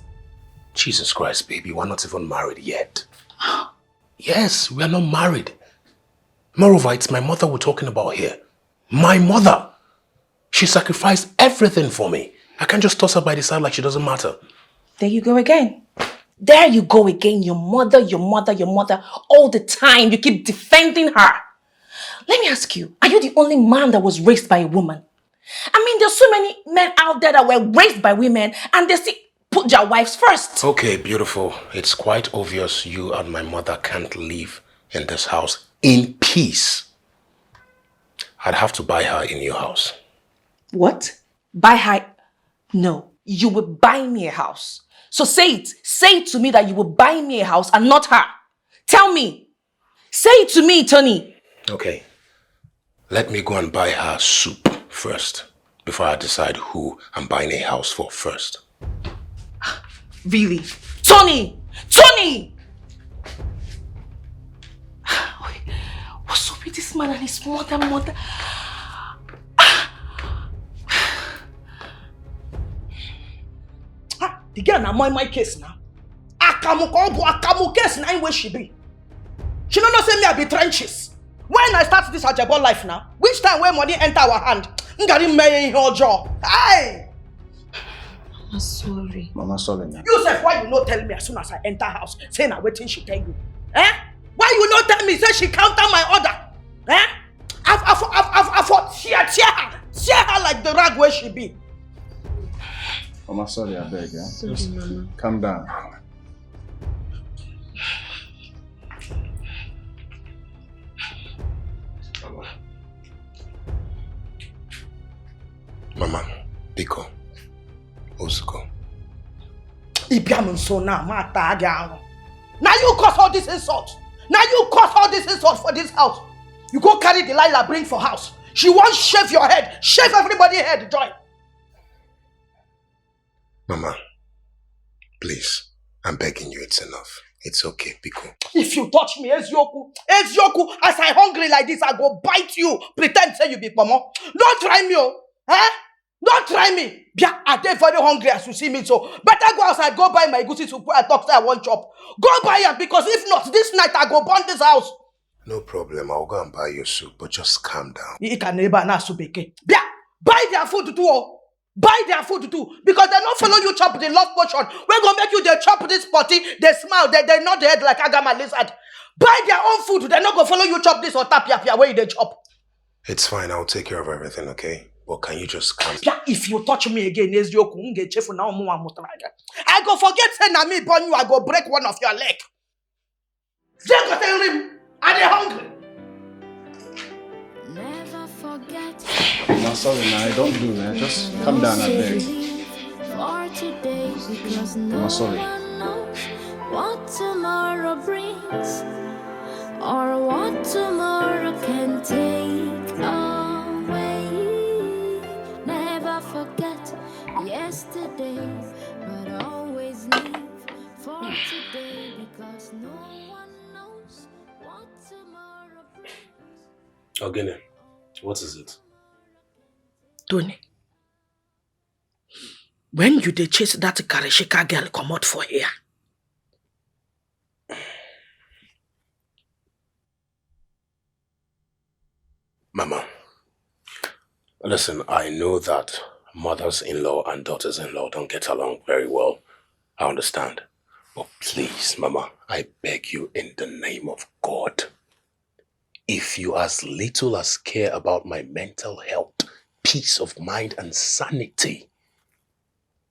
Jesus Christ, baby, we're not even married yet. Yes, we are not married. Moreover, it's my mother we're talking about here. My mother! She sacrificed everything for me. I can't just toss her by the side like she doesn't matter. There you go again. There you go again. Your mother, your mother, your mother. All the time you keep defending her. Let me ask you, are you the only man that was raised by a woman? I mean, there's so many men out there that were raised by women and they still put their wives first. Okay, beautiful. It's quite obvious you and my mother can't live in this house in peace. I'd have to buy her a new house. What? Buy her? No, you will buy me a house. So say it. Say it to me that you will buy me a house and not her. Tell me. Say it to me, Tony. Okay. Let me go and buy her soup first before I decide who I'm buying a house for first. Really? Tony! Tony! Wait, what's up with this man and his mother, mother? Ah, the girl na my my case now. Akamu ka ọ bụ akamu case na im wey she be. She no know say me I be trenches. When I start this ajebo life now, which time wey money enter our hand, m gara ime ihe ọjọọ. Hey! Mama, sorry. Mama, sorry, man. You sef, why you no tell me as soon as I enter house? Say na wetin she tell you. Eh? Why you no tell me say she counter my order? Eh? I for, I for, I for, I for tear, tear her, tear her like the rag where she be. Mama, sorry, I beg, eh? Sorry, Mama. Calm down. Mama, biko, Ozuko. Ị bịa m nso na ma taa gị ahụ. Na you cause all this insult. Na you cause all this insult for this house. You go carry Delilah bring for house. She wan shave your head, shave everybody head join. Mama, please, I'm begging you, it's enough. It's okay, biko. If you touch me, eziokwu, eziokwu, as I hungry like this, I go bite you. Pretend say you be pomo. Don't try me, oh. Eh? Don't try me. Bia, I dey very hungry as you see me so. Better go outside, go buy my egusi soup wey I talk say I wan chop. Go buy am, because if not, this night I go burn this house. No problem, I'll go and buy your soup, but just calm down. Ị ka na ebe a na-asụ bekee. Bia, buy their food too, oh. Buy their food too, because they no follow you chop the love potion. Wey go make you dey chop this potty, dey smile, dey, dey nod the head like agama lizard. Buy their own food, they no go follow you chop this otapia pia wey you dey chop. It's fine, I'll take care of everything, okay? But can you just calm? Bia, if you touch me again, eziokwu, m ga-echefu na ọmụnwa mụtara gị. I go forget say na me born you, I go break one of your leg. Jee gote nri m. I dey hungry. Never forget. Mama, sorry, man. I don't do, man. Just calm down, I beg. For today, because no Mama, sorry. One knows what tomorrow brings or what tomorrow can take away. Never forget yesterday, but always live for today, because no one knows what tomorrow brings. Ogene, what is it? Tony, when you dey chase that Karishika girl comot for here? Mama, listen, I know that mothers-in-law and daughters-in-law don't get along very well. I understand. But please, Mama, I beg you in the name of God, if you as little as care about my mental health, peace of mind, and sanity,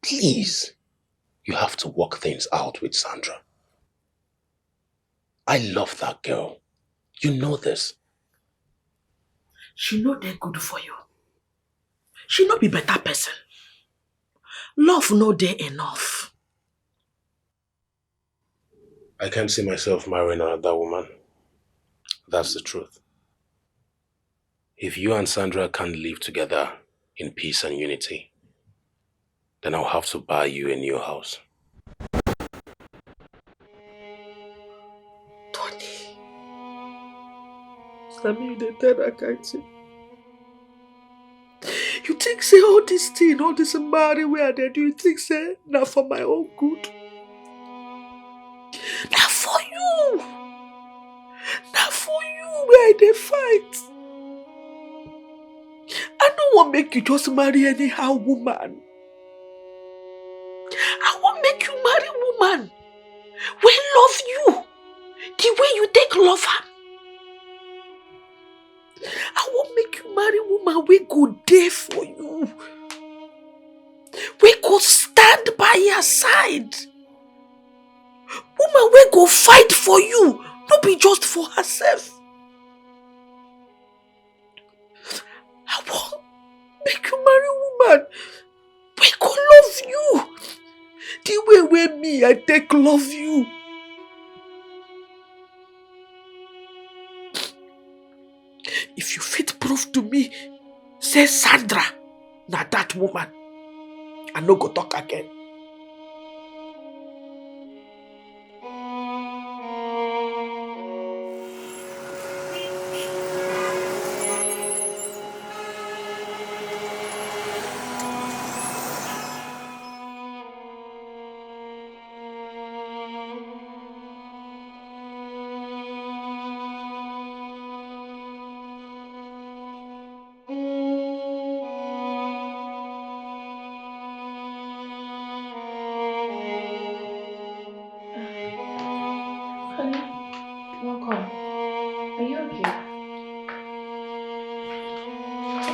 please, you have to work things out with Sandra. I love that girl. You know this. She no dey good for you. She no be better person. Love no dey enough. I can't see myself marrying another woman. That's the truth. If you and Sandra can't live together in peace and unity, then I'll have to buy you a new house. Tony. Sami, you dey tell that kind thing. You think say all this thing, all this marry wey I dey do, you think say na for my own good? Na for you. Na for you wey I dey fight. I no wan make you just marry anyhow woman. I wan make you marry woman wey love you the way you take love am. I wan make you marry woman wey go dey for you, wey go stand by your side. Woman wey go fight for you, no be just for herself. I wan make you marry woman wey go love you the way wey me I take love you. If you fit prove to me say Sandra na that woman, I no go talk again. Honey, welcome. Are you okay?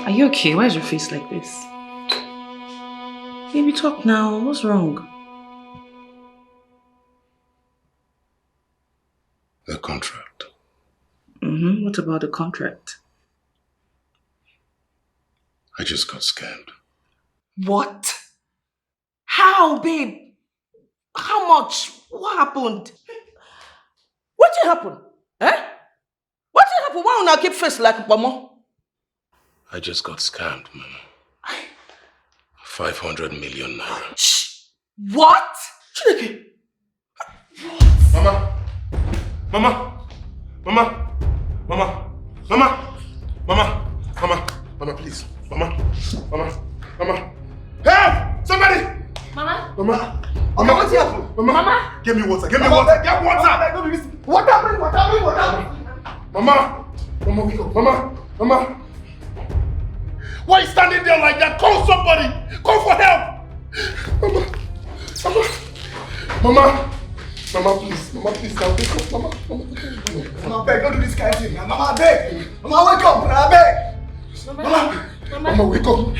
Are you okay? Why is your face like this? Baby, talk now. What's wrong? The contract. Mm-hmm. What about the contract? I just got scammed. What? How, babe? How much? What happened? What did happen? Eh? What did happen? Why una keep face like pomo? I just got scammed, Mama. Five hundred million naira. Shh. What? Chineke. Mama! Mama! Mama! Mama! Mama! Mama! Mama! Mama, please. Mama! Mama! Mama! Help! Somebody! Mama! Mama! Mama! What happened? Mama! Mama! Get me water! Get me water! Get water! Water! Bring water! Bring water! Mama! Mama, wake up! Mama! Mama! Why you standing there like that? Call somebody! Call for help! Mama! Mama! Mama! Mama, please! Mama, please! Now wake up! Mama! Mama! Mama, beg, don't do this kind of thing! Mama, beg! Mama, wake up! Mama, beg! Mama! Mama, wake up!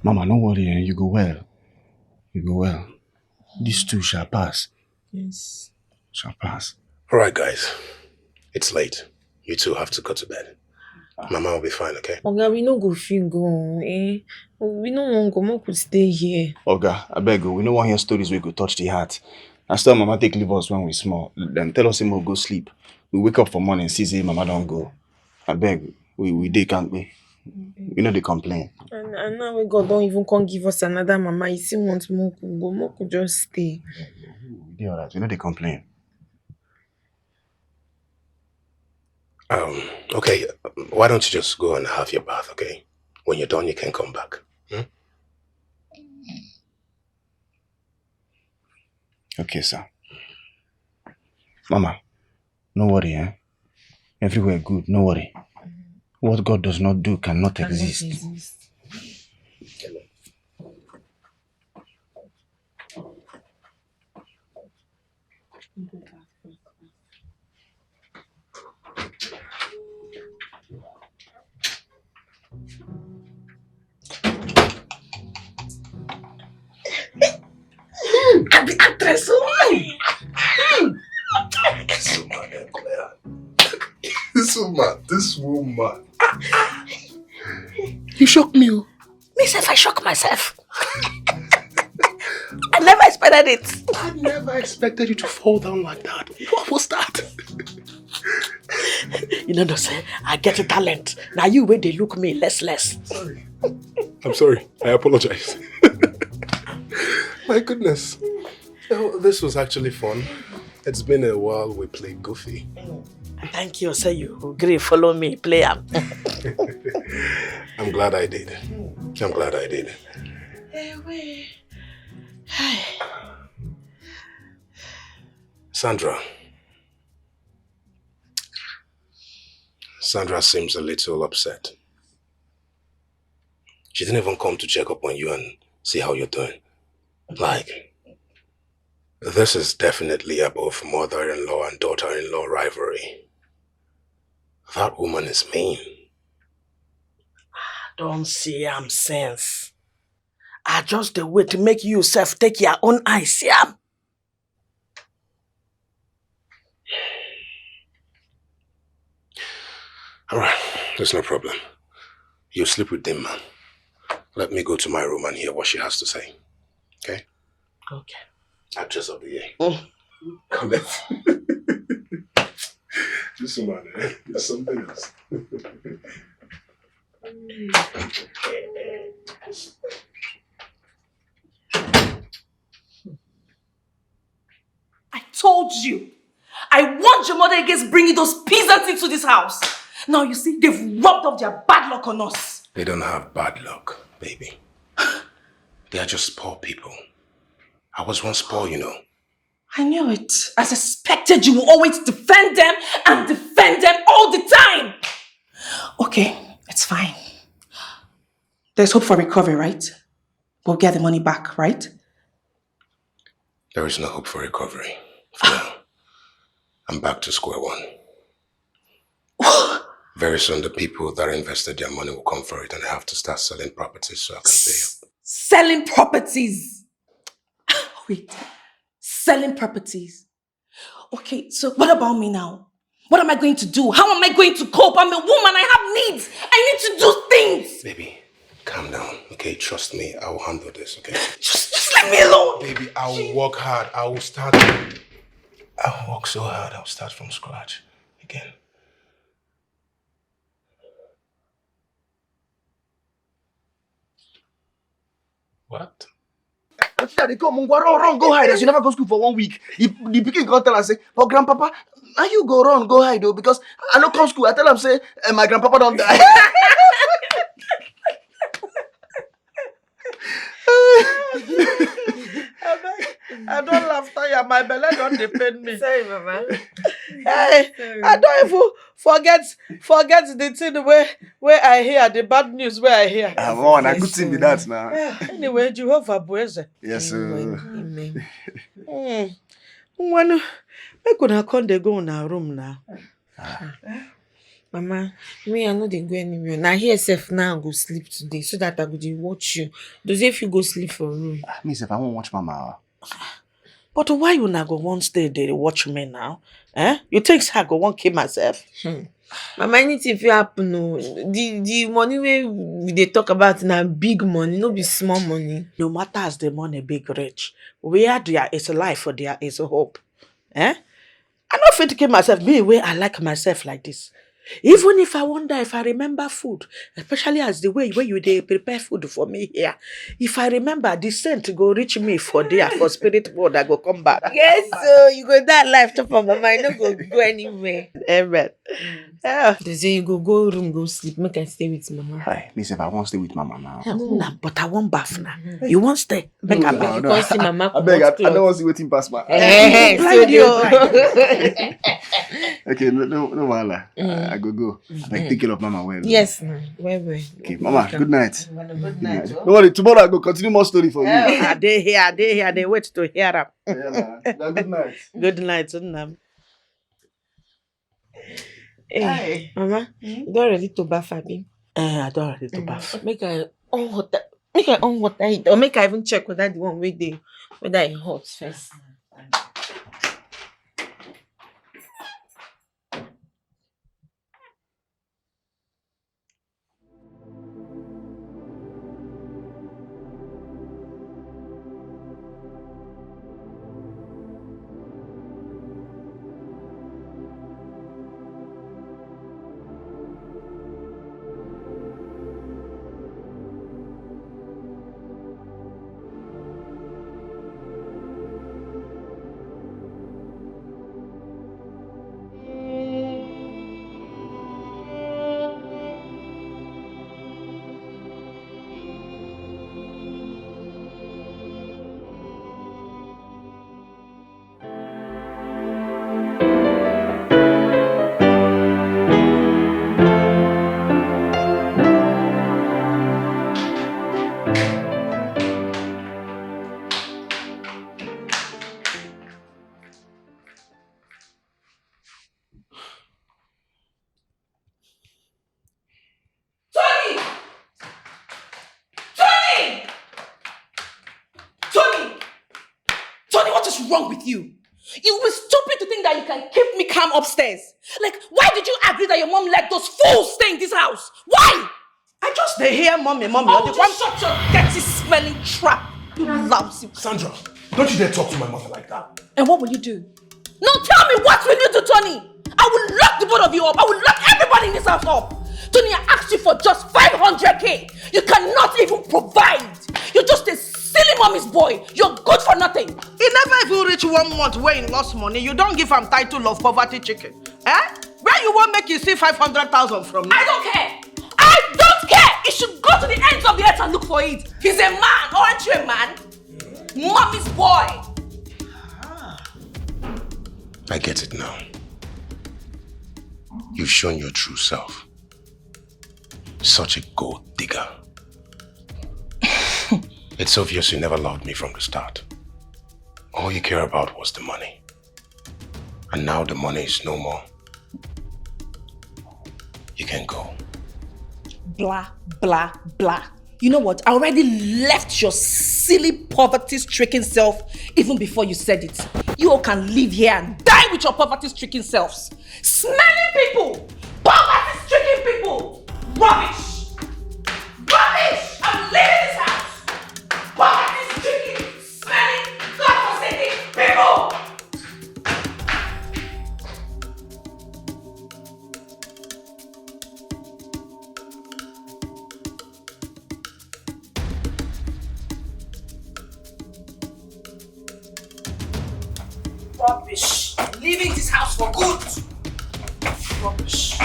Mama, no worry, eh? You go well. You go well. This too shall pass. Yes. Shall pass. All right, guys. It's late. You two have to go to bed. Mama will be fine, okay? Oga, we no go fit go, eh? We no wan go, make we stay here. Oga, abeg o, we no wan hear stories wey go touch the heart. Na so Mama take leave us when we small. Dem tell us say make we go sleep. We wake up for morning, see say Mama don go. Abeg, we, we dey kampe. We no dey complain. And, and now wey God don even come give us another mama, you still want make we go, make we just stay. We dey alright, we no dey complain. Um, okay, why don't you just go and have your bath, okay? When you're done, you can come back. Hmm? Okay, sir. Mama, no worry, eh? Everywhere good, no worry. What God does not do cannot exist. I be actress, oh. This woman, eh, Claire. This woman, this woman. You shock me, oh. Me sef, I shock myself. I never expected it. I never expected you to fall down like that. What was that? You no know say I get a talent. Now you wey dey look me less less. Sorry. I'm sorry. I apologize. My goodness. Oh, this was actually fun. It's been a while we played Goofy. Thank you, say you agree, follow me, play am. I'm glad I did. I'm glad I did. Ewe. Sandra. Sandra seems a little upset. She didn't even come to check up on you and see how you're doing. Like, this is definitely above mother-in-law and daughter-in-law rivalry. That woman is mean. I don't see am sense. I just dey wait to make you sef take your own eye see am. All right, there's no problem. You sleep with them, man. Let me go to my room and hear what she has to say. Okay? Okay. Actress of the year. Come here. This woman, eh? There's something else. I told you. I warned your mother against bringing those peasants into this house. Now you see, they've rubbed off their bad luck on us. They don't have bad luck, baby. They are just poor people. I was once poor, you know. I knew it. I suspected you will always defend them and defend them all the time. Okay, it's fine. There's hope for recovery, right? We'll get the money back, right? There is no hope for recovery for now. I'm back to square one. Very soon, the people that invested their money will come for it, and I have to start selling properties so I can pay up. Selling properties? Wait, selling properties? Okay, so what about me now? What am I going to do? How am I going to cope? I'm a woman. I have needs. I need to do things. Baby, calm down, okay? Trust me, I will handle this, okay? Just, just leave me alone. Baby, I will work hard. I will start. I will work so hard. I will start from scratch again. What? Auntie, they come, "Ngwa, run, run, go hide," as you never go school for one week. The, the pikin come tell am say, "But grandpapa, na you go run, go hide o, because I no come school." I tell am say, "Eh, my grandpapa don die." I don laugh tire, my belle don dey pain me. Sorry, Mama. Hey, I don even forget forget the thing wey wey I hear, the bad news wey I hear. Ah, Mama, na good thing be that now. Anyway, Jehovah bụ eze. Yes, sir. Amen. Mm. Ngwanụ, make una come dey go una room now. Mama, me I no dey go anywhere. Na here sef now I go sleep today so that I go dey watch you. Dozie, if you go sleep for room. Ah, me sef, I wan watch Mama. But why una go wan stay dey watch me now? Eh? You think say I go wan kill myself? Mama, anything fit happen o. The the money wey we dey talk about na big money, no be small money. No matter as the money big reach, where there is life, there is hope. Eh? I no fit kill myself, me wey I like myself like this. Even if I wonder if I remember food, especially as the way wey you dey prepare food for me here, if I remember, the scent go reach me for there for spirit world, I go come back. Yes, so you go that life chop am, Mama. You no go go anywhere. Amen. Yeah. They say you go go room, go sleep. Make I stay with Mama. Hi, me sef, I wan stay with Mama now. Nah, but I wan baff now. You wan stay? Make I No, baff. no. Come see Mama. I beg, I, I Comot don't want to see wetin pass my. Eh, Blind you. Okay, no, no, no wahala. I, I go go. Abeg, take care of Mama well. Yes, na well well. Okay, Mama, good night. Good night. No worry, tomorrow I go continue more story for you. I dey here, I dey here, I dey wait to hear am. Yeah, na. Na good night. Good night, Nnam. Hey, Mama, you don ready to baff, abi? Eh, I don ready to baff. Make I on water. Make I on water heat, or make I even check whether the one wey dey, whether e hot first. What's wrong with you? You will be stupid to think that you can keep me calm upstairs. Like, why did you agree that your mom let those fools stay in this house? Why? I just dey hear mommy, mommy. Oh, you just shut your dirty smelling trap. You lousy. Sandra, don't you dare talk to my mother like that. And what will you do? No, tell me, what will you do, Tony? I will lock the both of you up. I will lock everybody in this house up. Tony, I asked you for just five hundred K. You cannot even provide. You're just a silly mommy's boy. You're good for nothing. He never even reach one month where he lost money. You don't give him title of poverty chicken. Eh? Where you want make you see five hundred thousand from me? I don't care. I don't care. It should go to the ends of the earth and look for it. He's a man. Aren't you a man? Mommy's boy. I get it now. You've shown your true self. Such a gold digger. It's obvious you never loved me from the start. All you care about was the money. And now the money is no more. You can go. Blah, blah, blah. You know what? I already left your silly poverty-stricken self even before you said it. You all can live here and die with your poverty-stricken selves. Smelling people! Poverty-stricken people! Rubbish! Rubbish! I'm leaving this house! Poverty-stricken, smelling, godforsaken people! Rubbish. Leaving this house for good. Rubbish.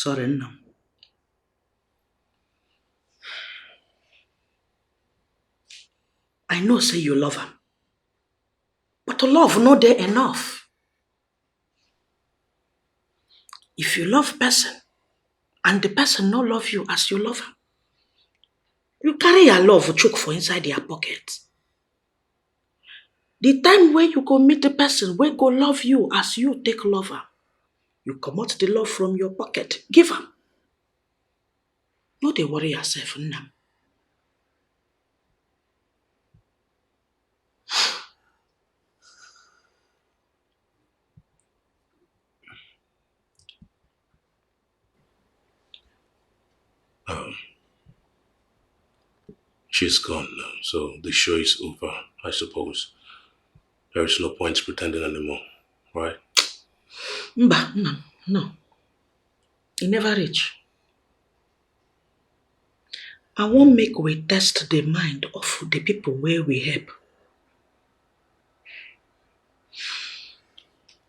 Sorry, Nnam. I know say you love am, but love no dey enough. If you love person and the person no love you as you love am, you carry your love chook for inside your pocket. The time wey you go meet the person wey go love you as you take love am, you comot the love from your pocket, give am. No dey worry yourself, Nnam. Um, she's gone now, so the show is over, I suppose. There is no point pretending anymore, right? Mba, no, no. E never reach. I wan make we test the mind of the people wey we help.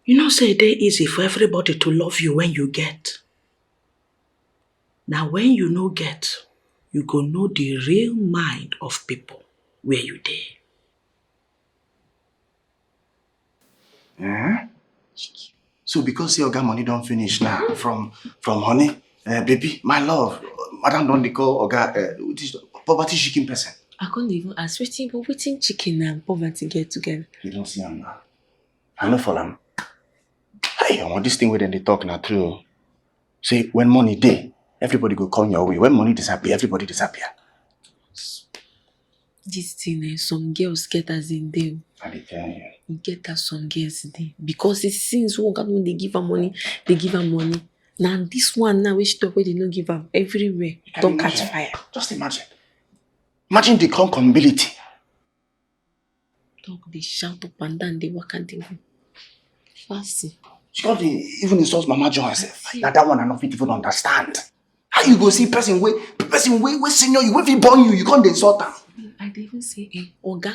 You know say e dey easy for everybody to love you when you get. Na when you no get, you go know the real mind of people where you dey. Eh? So because say oga money don finish now from from honey, uh, baby, my love, madam don dey call oga uh, this poverty stricken person. I can't even ask wetin but wetin chicken and poverty get together. You don see am now. I no fall am. Hey, omo, this thing wey dem dey talk na true. Say when money dey, everybody go come your way. When money disappear, everybody disappear. This thing eh, some girls get as in dey. I dey tell you. E get as some girls dey because the things wey oga no dey give am money, dey give am money. Na this one now wey she talk wey dey no give am everywhere don catch fire. Just imagine. Imagine the concombility. Dog dey shout up and down, dey waka dey go. Fasting. She come dey even insult Mama Joy herself. Na that one I no fit even understand. How you go see person wey person wey wey senior you, wey fit born you, you come dey insult am? I dey even say, eh, oga,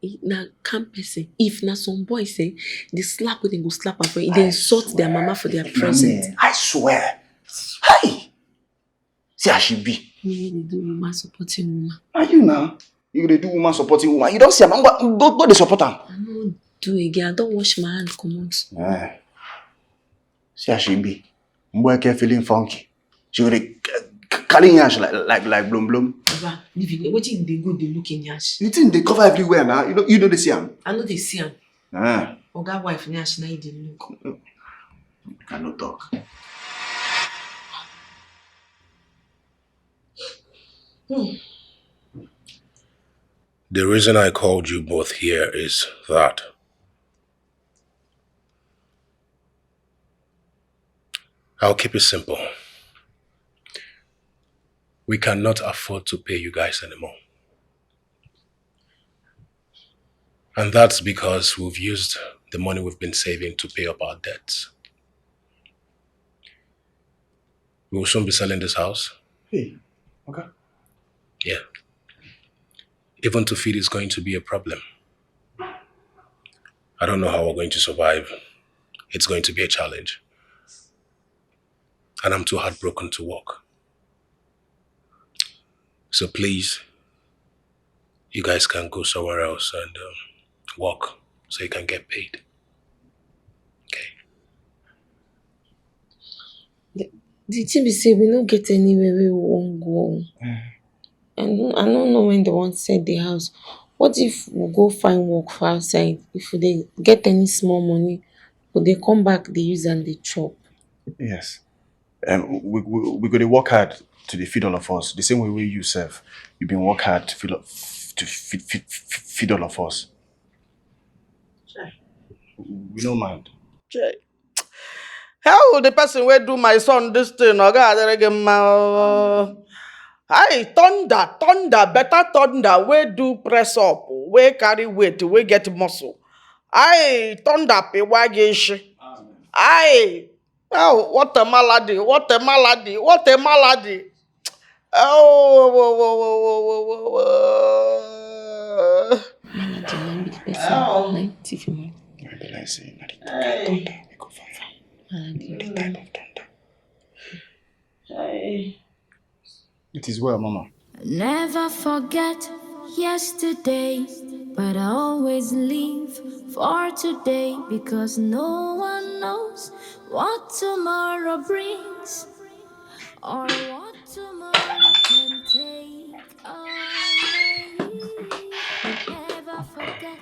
Eh, na calm person. If na some boys, eh, the slap wey dem go slap am for, e dey insult their mama for their presence. I swear. Hey! See as she be. Me wey dey do woman supporting woman. Na you now. You dey do woman supporting woman. You don see am. Go, go, go dey support am. I no do again. I don wash my hand comot. Eh. See as she be. Mgbeke feeling funky. She go dey c-, c-, carry yansh like, like, like blom blom. Baba, leave it. Wetin you dey go dey look in yansh? The thing dey cover everywhere now. You know, you know they see am. I no dey see am. Ah. Oga wife yansh na you dey look. I no talk. Hmm. The reason I called you both here is that I'll keep it simple. We cannot afford to pay you guys anymore. And that's because we've used the money we've been saving to pay up our debts. We will soon be selling this house. Hey, okay. Yeah. Even to feed is going to be a problem. I don't know how we're going to survive. It's going to be a challenge. And I'm too heartbroken to work. So please, you guys can go somewhere else and, um, work so you can get paid. Okay. The, the thing be say we no get anywhere where we wan go. Mm. I no, I no know when they wan sell the house. What if we go find work for outside? If we dey get any small money, we dey come back, dey use am dey chop. Yes. Um, we, we, we go dey work hard to dey feed all of us. The same way wey you sef, you been work hard to feed, to feed, feed, feed all of us. Chai. We no mind. Chai. How the person wey do my son this thing, oga adịrị gị mma o. Hi, thunder, thunder, better thunder, wey do press up, wey carry weight, wey get muscle. Hi, thunder, pịwa gị isi. Hi, oh, what a malady, what a malady, what a malady. Oh, wo, wo, wo. Malady, na be the person. Ow. Na him thief him money. I be like say, na the thunder, thunder, we go find am. Malady. The type of thunder. Hey. It is well, Mama. Never forget yesterday, but I always live for today because no one knows what tomorrow brings or what tomorrow can take away. Never forget.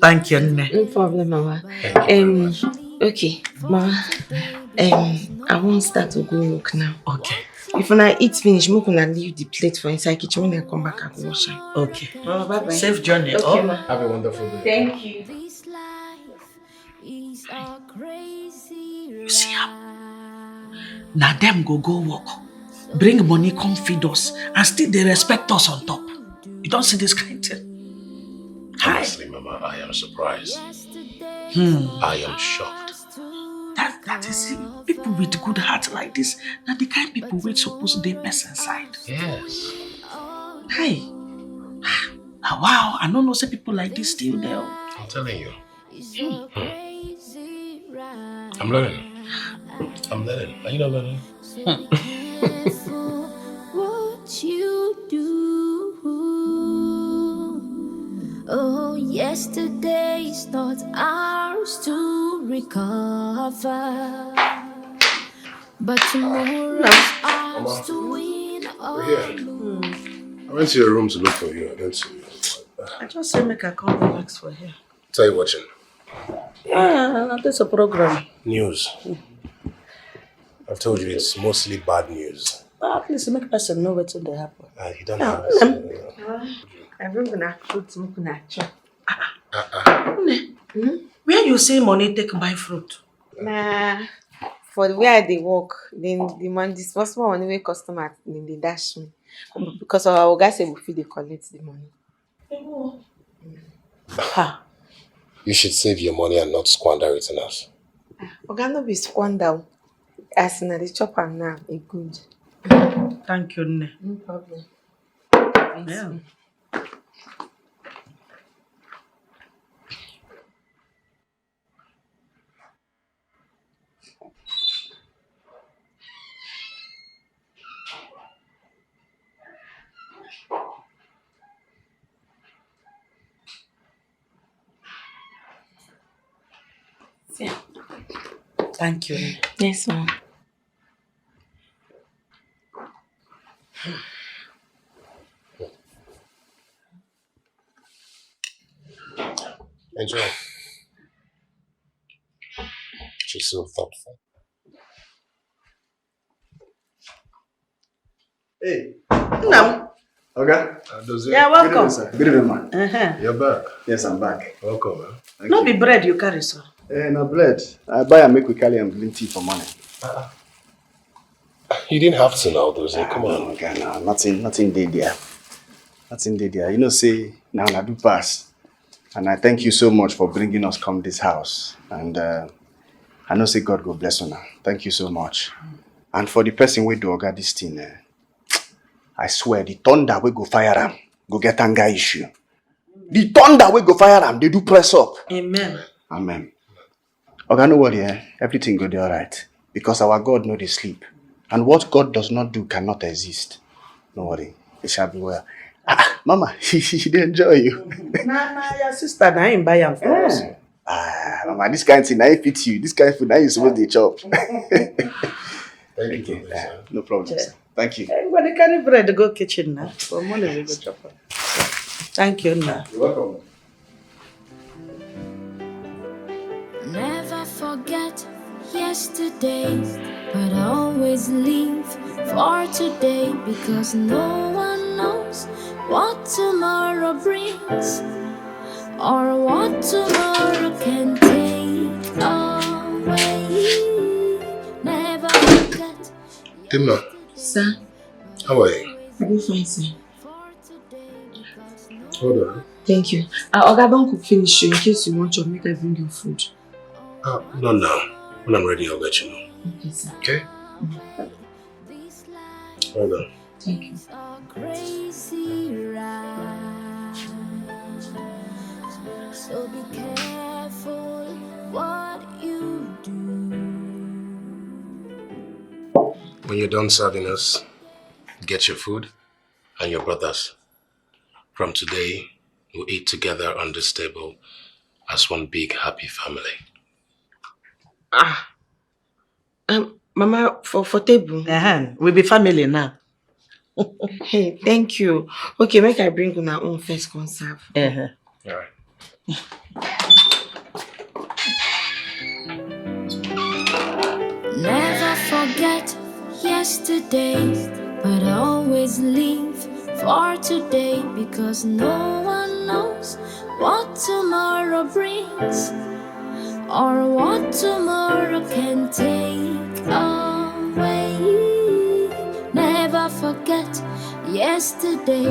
Thank you, Nne. No problem, Mama. Thank you very much. Okay, Mama. Um, I wan start to go work now. Okay. If una eat finish, make una leave the plate for inside kitchen. When I come back, I go wash am. Okay. Mama, bye bye. Safe journey. Okay, oh, ma. Have a wonderful day. Thank you. You see am? Na dem go go work, bring money come feed us, and still dey respect us on top. You don see this kind thing? Hi. Honestly, Mama, I am surprised. Hmm. I am shocked. That, that is it. People with good heart like this, na the kind people wey suppose dey person side. Yes. Hey. Ah, wow, I no know say people like this still dey o. I'm telling you. Hmm. I'm learning. I'm learning. Are you not learning? What you do? Oh, yesterday's not ours to recover. But tomorrow's ours to win or lose. I went to your room to look for you. I didn't see you. I just say make I come relax for here. Tell you watching. Yeah, na this a program. News. I've told you it's mostly bad news. But at least make person know wetin dey happen. Ah, you don't know. Everyone gonna fruit, make una chop. Uh-uh. Nne, where you say money take buy fruit? Na for the way I dey work, then the man, the small small money wey customer dem dey dash me, because our oga say we fit dey collect the money. Ha! You should save your money and not squander it on us. Ah, oga, no be squander o. As una dey chop am now, e good. Thank you, Nne. No problem. Yeah. Thanks. Thank you. Yes, ma'am. Enjoy. She's so thoughtful. Hey. Nna m. Oga. Adozie. You're welcome. Good evening, sir. Good evening, ma. Uh-huh. You're back. Yes, I'm back. Welcome, man. Thank No you. Be bread you carry, sir. Eh, na bread. I buy and make we carry am drink tea for morning. Uh-uh. You didn't have to now, Adozie. Come on. Okay, no, nothing, nothing dey there. Nothing dey there. You know, say now I do pass. And I thank you so much for bringing us come this house. And uh, I know say God go bless una. Thank you so much. And for the person wey do oga this thing, eh, I swear the thunder wey go fire am go get anger issue. The thunder wey go fire am, they do press up. Amen. Amen. Oga, no worry, eh? Everything go dey alright. Because our God no dey sleep. And what God does not do cannot exist. No worry. It shall be well. Ah, ah, Mama, she dey enjoy you. Na na your sister na him buy am for us. Ah, Mama, this kind thing na him fit you. This kind food na you suppose dey chop. Thank you. Okay, for this, eh, sir. No problem, sir. Thank you. Eh, we dey carry bread go kitchen now. For morning we go chop am. Thank you, na. You're welcome. Never forget yesterday, but always live for today because no one knows what tomorrow brings or what tomorrow can take away. Never forget. Tima. Sir. How are you? I do fine, sir. Hold on. Thank you. Uh, Oga don cook finish, so in case you want chop, make I bring your food. Uh, no, no. When I'm ready, I'll let you know. Okay, sir. Okay? Hold on. Thank you. So be careful what you do. When you're done serving us, get your food and your brothers. From today, we eat together on this table as one big happy family. Ah, um, Mama, for, for table. Uh-huh. We be family now. Hey, thank you. Okay, make I bring una own first come serve. Uh-huh. All right. Never forget yesterday, but always live for today because no one knows what tomorrow brings or what tomorrow can take away. Never forget yesterday,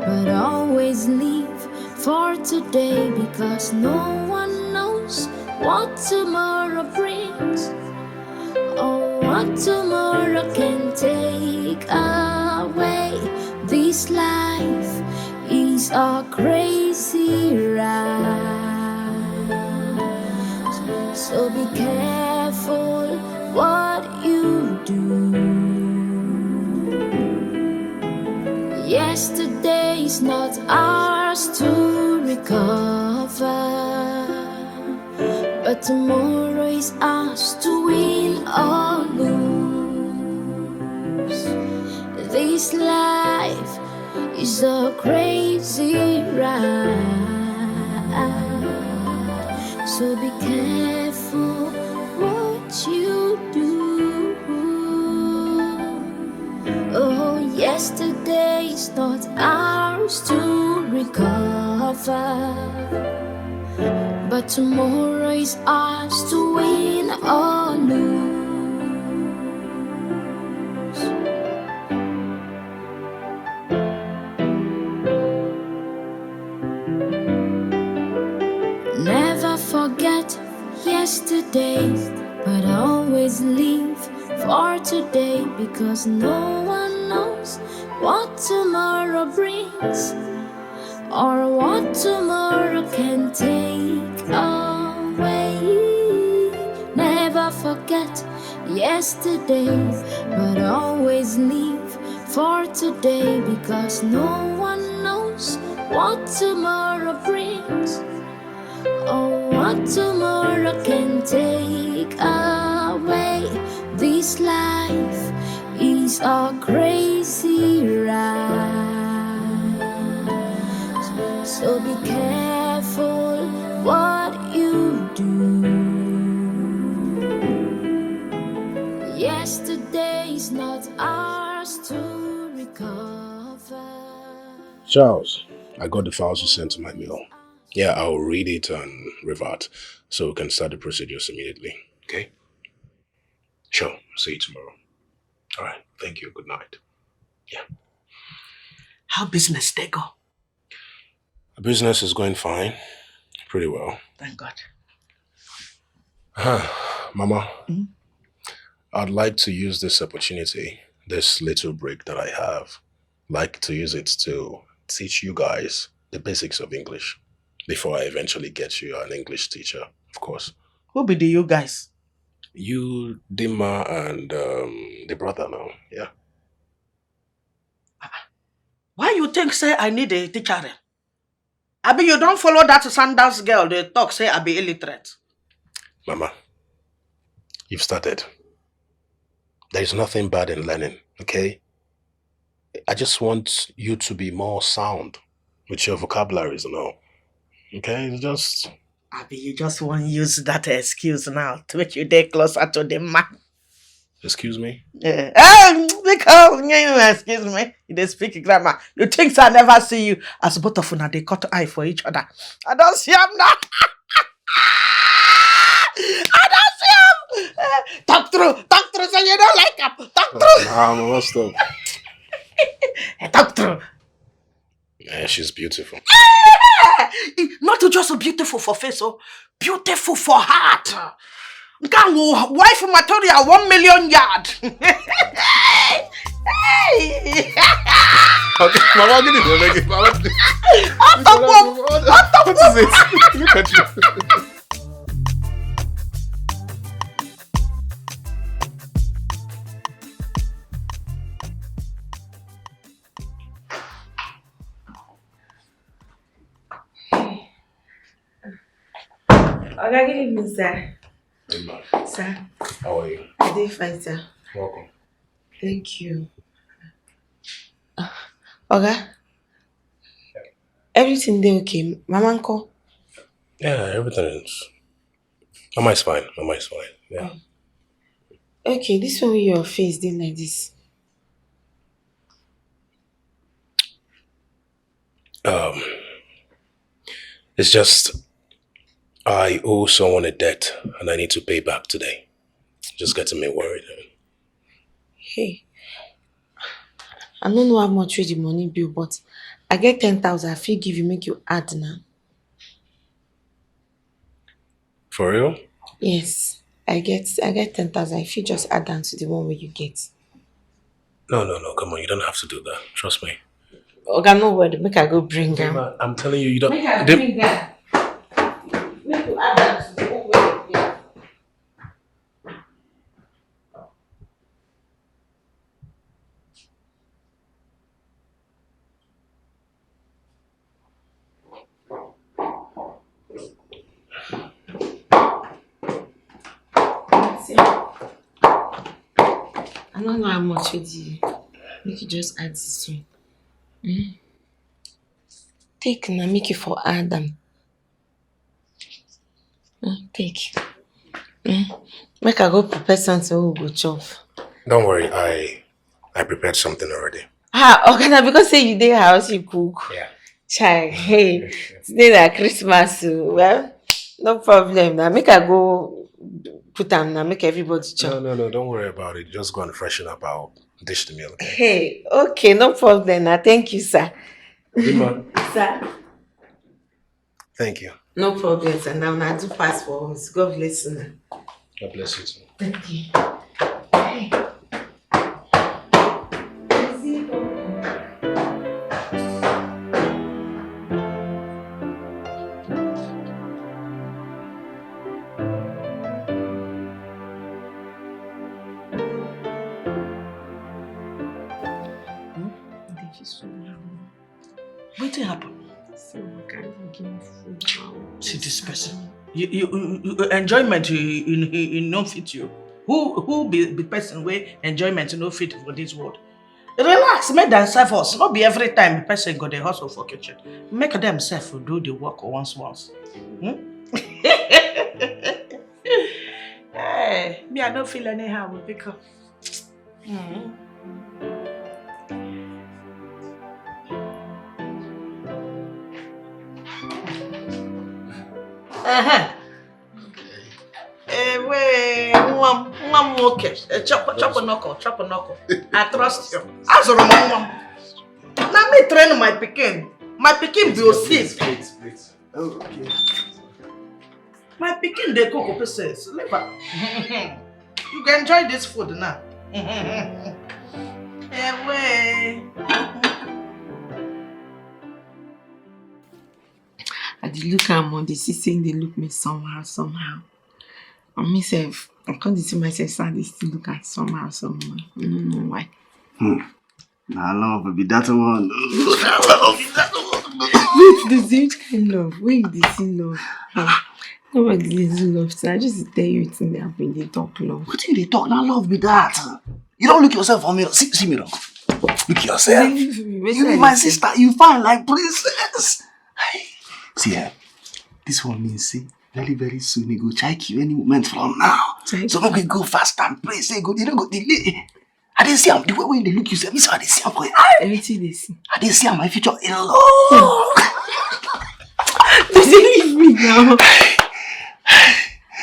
but always live for today because no one knows what tomorrow brings or what tomorrow can take away. This life is a crazy ride, so be careful what you do. Yesterday is not ours to recover, but tomorrow is ours to win or lose. This life is a crazy ride, so be careful what you do. Oh, yesterday is not ours to recover, but tomorrow is ours to win or lose. Never forget yesterday, but always live for today because no one knows what tomorrow brings or what tomorrow can take away. Never forget yesterday, but always live for today because no one knows what tomorrow brings or What tomorrow can take away? This life is a crazy ride. So be careful what you do. Yesterday is not ours to recover. Charles, I got the files you sent to my mail. Yeah, I'll read it and revert so we can start the procedures immediately. Okay? Sure. See you tomorrow. All right. Thank you. Good night. Yeah. How business dey go? The business is going fine. Pretty well. Thank God. Mama, I'd like to use this opportunity, this little break that I have, like to use it to teach you guys the basics of English before I eventually get you an English teacher, of course. Who be the you guys? You, Dima, and um, the brother now, yeah. Why you think say I need a teacher? Abi you don follow that sandals girl dey talk say I be illiterate? Mama, you've started. There is nothing bad in learning, okay? I just want you to be more sound with your vocabularies and all. Okay? It's just Abi you just wan use that excuse now to make you dey closer to the man? Excuse me? Eh, eh, because you excuse me, you dey speak grammar. You think say I never see you as both of una dey cut eye for each other? I don see am now. I don see am. Eh, talk true, talk true. Say you don't like am. Talk true. Ah, Mama, stop. Eh, talk true. Yeah, she's beautiful. Not just beautiful for face, oh, beautiful for heart. Nke ahụ wife material one million yard. Hey! Okay, Mama, give me the Mama, give me What the fuck? What the What is it? Look at you. Oga, good evening, sir. Hey, man. Sir, How are you? I dey fine, sir. Welcome. Thank you. Oga, everything dey okay? Mama nko? Yeah, everything is. Mama is fine. Mama is fine. Yeah. Okay, this one wey your face dey like this. Um, it's just I owe someone a debt and I need to pay back today. Just getting me worried. Hey, I no know how much wey the money be, but I get ten thousand. I fit give you, make you add now. For real? Yes, I get I get ten thousand. I fit just add am to the one wey you get. No, no, no. Come on, you don't have to do that. Trust me. Oga, no worry. Make I go bring am. I'm telling you, you don't. Make I the- bring am. Make you add am to the one wey you get. See, I no know how much wey dey. Make you just add this one. Mm. Take na, make you for add am. Mm, take. Mm. Make I go prepare something wey we go chop. Don't worry, I I prepared something already. Ah, Oga, na because say you dey house, you cook. Yeah. Chai, hey, today na Christmas, so, well, no problem. Now make I go put am now, make everybody chop. No, no, no, don't worry about it. Just go and freshen up. I'll dish the meal. Okay? Hey, okay, no problem. Now, thank you, sir. Dima, Sir, thank you. No problem, sir. Now, now do pass for us. God bless you. God bless you too. Thank you. Wetin happen? So, can you give me food now? See this person. You, you, you, you enjoyment, you, you, you, you no fit you. Who, who be the person wey enjoyment no fit for this world? Relax, make dem serve us. No be every time the person go dey hustle for kitchen. Make dem sef do the work once once. Hmm? Hey, me, I no feel anyhow, because. Hmm. Uh-huh. Ewe, nwa m, nwa m nwoke. Eh, chop, chop knuckle, chop knuckle. I trust you. Azụrụ m nwa m. Na me train my pikin. My pikin be Osif. Wait, wait, wait. Oh, okay. My pikin dey cook pieces. Leave am. You go enjoy this food now. Ewe. I dey look am on, dey see say dey look me somehow, somehow. And me sef, I come dey see myself say I dey still look am somehow, somehow. I no know why. Hmm. Na love be that one. Na love be that one. Wait, this which kind love? Where you dey see love? Ah, nobody dey do love. So I just dey tell you wetin dey happen. Dey talk love. Wetin you dey talk? Na love be that. You don't look yourself for mirror. See, see mirror. Look yourself. You be my sister. You fine like princess. See, eh, this one means say very, very soon he go check you any moment from now. Check. So make we go fast and pray. Say go, you no go delay. I dey see am the way wey dey look you sef. Me sef I dey see am for your eye. Everything dey see. I dey see am my future in love. Dey leave me now.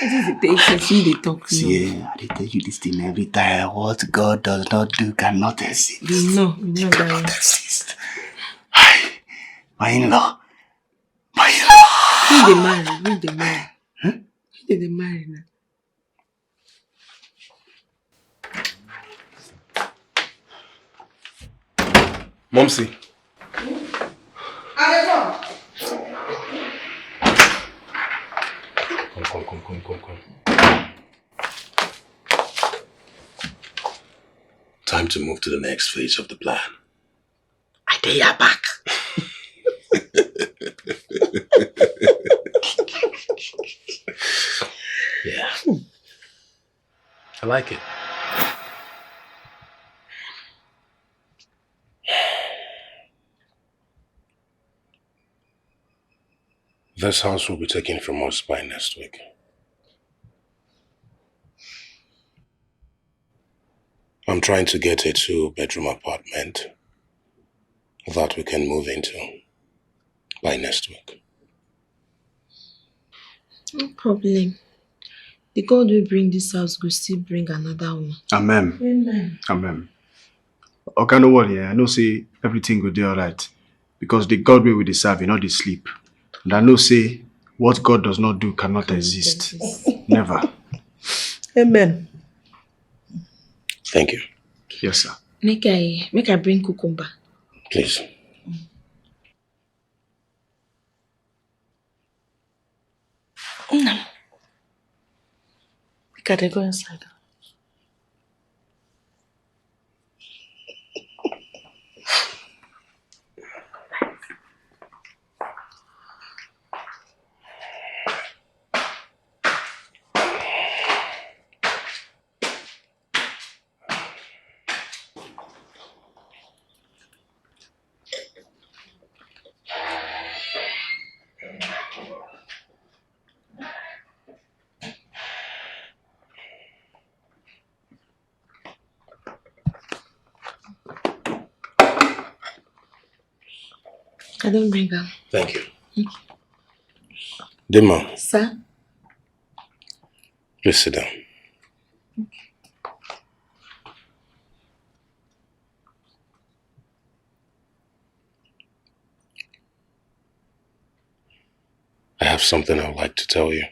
Wetin dey take person dey talk now? See, eh, I dey tell you this thing every time. What God does not do cannot exist. We know, we know that one. Cannot exist. Hi, my in-law. My in-law. Who dey marry? Who dey marry? Huh? Who dey marry now? Momsy. I dey come. Come, come, come, come, come, come. Time to move to the next phase of the plan. I dey your back. Yeah. I like it. This house will be taken from us by next week. I'm trying to get a two bedroom apartment that we can move into by next week. No problem. The God wey bring this house go still bring another one. Amen. Amen. Amen. Oga, no worry, eh? I know say everything go dey alright because the God wey we dey serve, he no dey sleep. And I know say what God does not do cannot exist. Never. Amen. Thank you. Yes, sir. Make I make I bring cucumber. Please. Nna m, make I dey go inside. I don't bring am. Thank you. Dima. Sir? Please sit down. I have something I would like to tell you.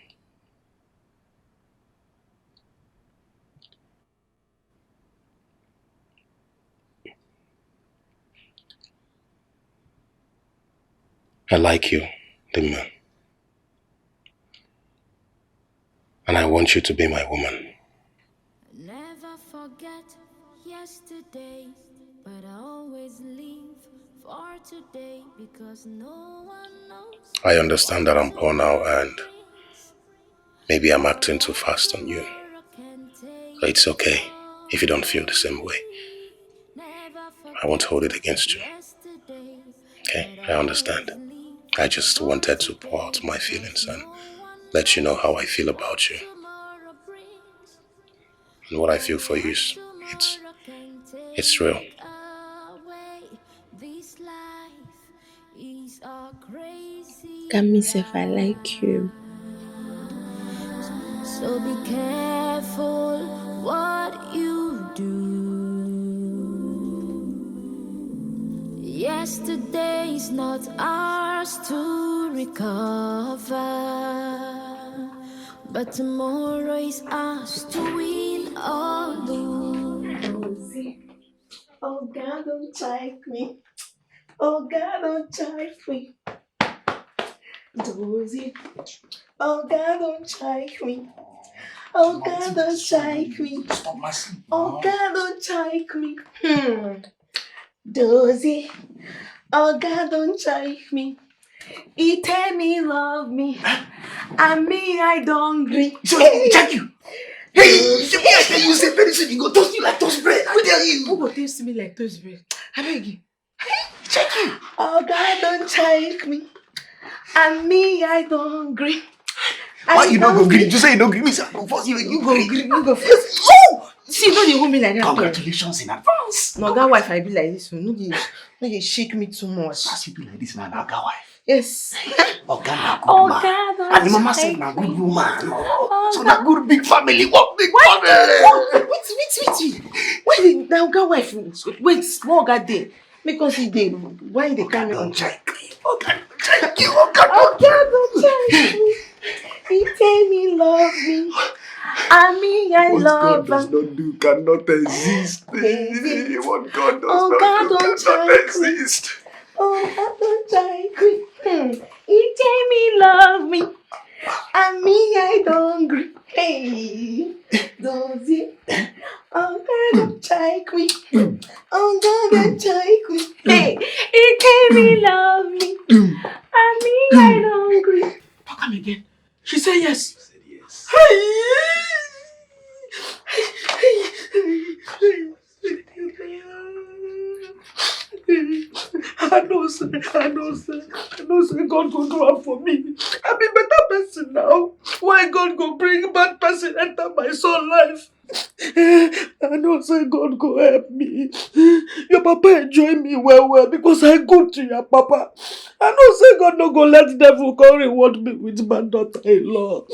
I like you, Dima. And I want you to be my woman. Never forget yesterday, but I always live for today because no one knows. I understand that I'm poor now and Maybe I'm acting too fast on you. But it's okay if you don't feel the same way. I won't hold it against you. Okay, I understand. I just wanted to pour out my feelings and let you know how I feel about you. And what I feel for you is, it's, it's real. Kami sef, I like you. So be careful what you do. Yesterday is not ours to recover, but tomorrow is ours to win or lose. Oh God, don't take me. Oh God, don't take me. Dozie. Oh God, don't take me. Oh God, don't take me. Oh God, don't take me. Hmm. Dozie. Oh God, don't take me. He tell me love me. And me, I don't agree. So, check you. Hey, you, you say very soon you go toast you like toast bread. I tell you. Who go toast me like toast bread? I beg you. Check you. Oh God, don't take me. And me, I don't agree. Why you don't go green? You say you don't green. Me say I go force you. You go green. You go first. Oh! See, no, you hold me like that. Congratulations in advance. No, that wife I be like this. No, they, no, they shake me too much. As you be like this now, na oga wife. Yes. Oga na good man. And the mama said na good woman. So na good big family. What big family? Wait, wait, wait, wait. Why the na oga wife? Wait, small oga dey. Make us see the why they carry on. Oga don check. Oga don check you. Oga don check. He tell me love me. And me, I love am. What God does not do cannot exist. What God does not do cannot exist. Oh God don check me. Hmm. He tell me love me. And me, I don't agree. Hey, Dozie. Oh God don check me. Oh God don check me. Hey, he tell me love me. And me, I don't agree. Talk am again. She say yes. Hey! I know say, I know say, I know say God go do am for me. I be better person now. Why God go bring bad person enter my son life? I know say God go help me. Your papa enjoy me well well because I good to your papa. I know say God no go let devil come reward me with my daughter-in-law.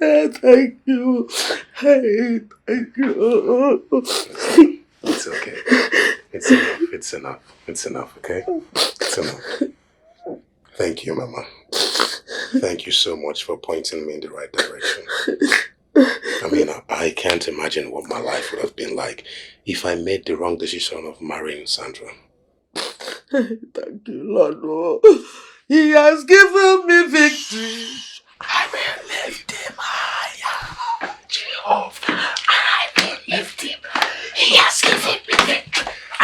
Eh, thank you. Hey, thank you. It's okay. It's enough. It's enough. It's enough, okay? It's enough. Thank you, Mama. Thank you so much for pointing me in the right direction. I mean, I, I can't imagine what my life would have been like if I made the wrong decision of marrying Sandra. Thank you, Lord. Oh. He has given me victory. I will lift him higher. Jehovah, I will lift him. He has given me victory. I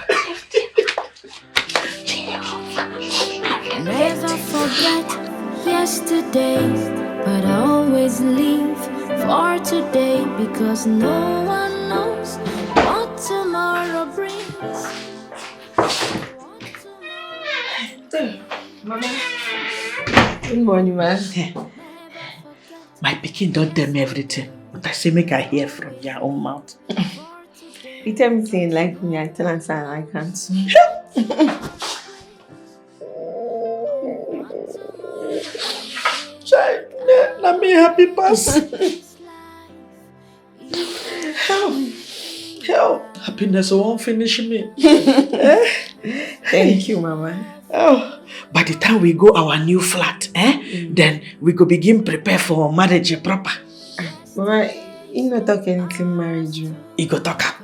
will lift him. Jehovah, I will lift him. Never forget yesterday, but always live for today because no one knows what tomorrow brings. Mama. Good morning, ma. My pikin don tell me everything, but I say make I hear from your own mouth. You tell me say you like me, I tell am say I like am too. Chai, na me happy pass. Hell, hell, happiness won't finish me. Eh? Thank you, Mama. Oh, by the time we go our new flat, eh, then we go begin prepare for marriage proper. Mama, he no talk anything marriage you. He go talk am.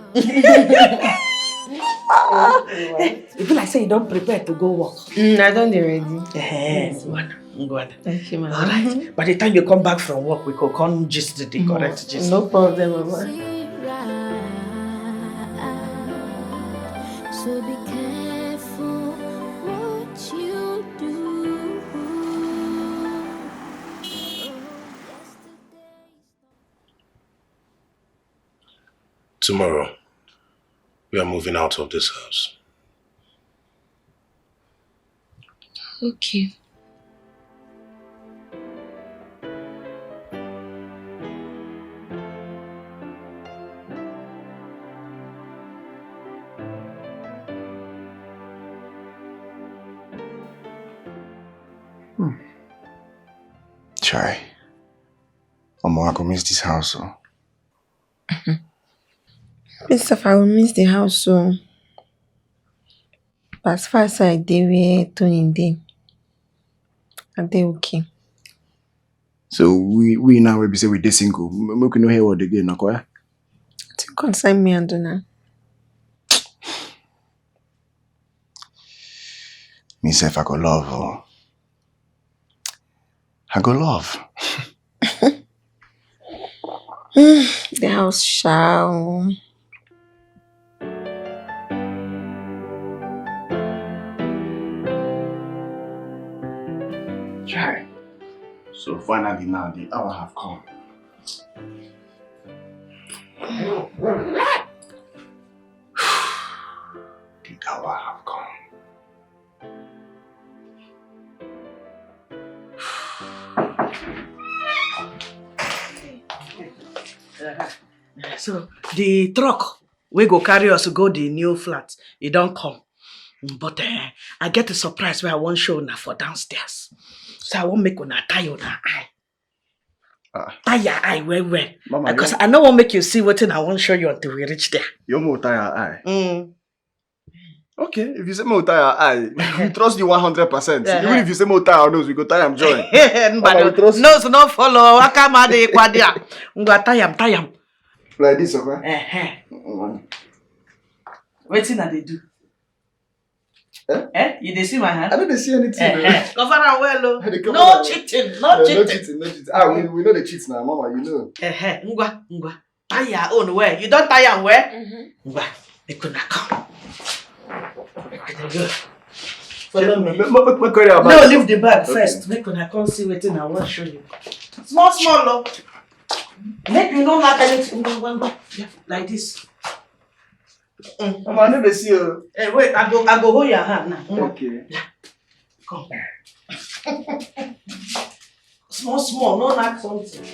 Eh, e be like say you don prepare to go work. Mm, I don dey ready. Eh, yes, madam. Ngwada. Thank you, mama. All right. By the time you come back from work, we go come gist the correct gist. No problem, mama. So be careful what you do. Tomorrow, we are moving out of this house. Okay. Hmm. Chai. Omo, I go miss this house, oh. Me sef, I will miss the house, so. But as far as I dey where Tony dey, I dey okay. So we we now we be say we dey single. M- Make we no hear word again, no kwa? Nothing concern me and una. Me sef, I go love, oh. I go love. The house shall. Chai. So finally now the hour have come. The hour have come. So the truck wey go carry us go the new flat, e don come. But uh, I get a surprise where I wan show una for downstairs. So I wan make una tie una eye. Ah. Tie your eye well well. Mama, because you... I no wan make you see wetin I wan show you until we reach there. You wan tie your eye? Mm. Okay, if you say me tie your eye, we trust you one hundred percent. Uh-huh. Even if you say me tie our nose, we go tie am join. Mama, we trust you. Nose no follow, waka ma dey kwa there. Ngwa tie am, tie am. Like this, okay? Uh-huh. Mm. Wetin I dey do? Eh? Eh? You dey see my hand? I no dey see anything. Eh, eh. Cover am well, oh. No cheating, no cheating. No cheating, no cheating. Ah, we, we no dey cheat now, mama, you know. Eh, eh. Ngwa, ngwa. Tie your own well. You don tie am well? Mm-hmm. Ngwa, make una come. Make una go. Follow me. Make, make, make, make carry your bag. No, leave the bag first. Okay. Make una come see wetin I wan show you. Small, small, oh. Make you no knack anything. Ngwa, ngwa, ngwa. Yeah, like this. Mm. Mama, I no dey see you. Eh, wait, I go, I go hold your hand now. Mm. Okay. Yeah. Come. Small, small, no knack something.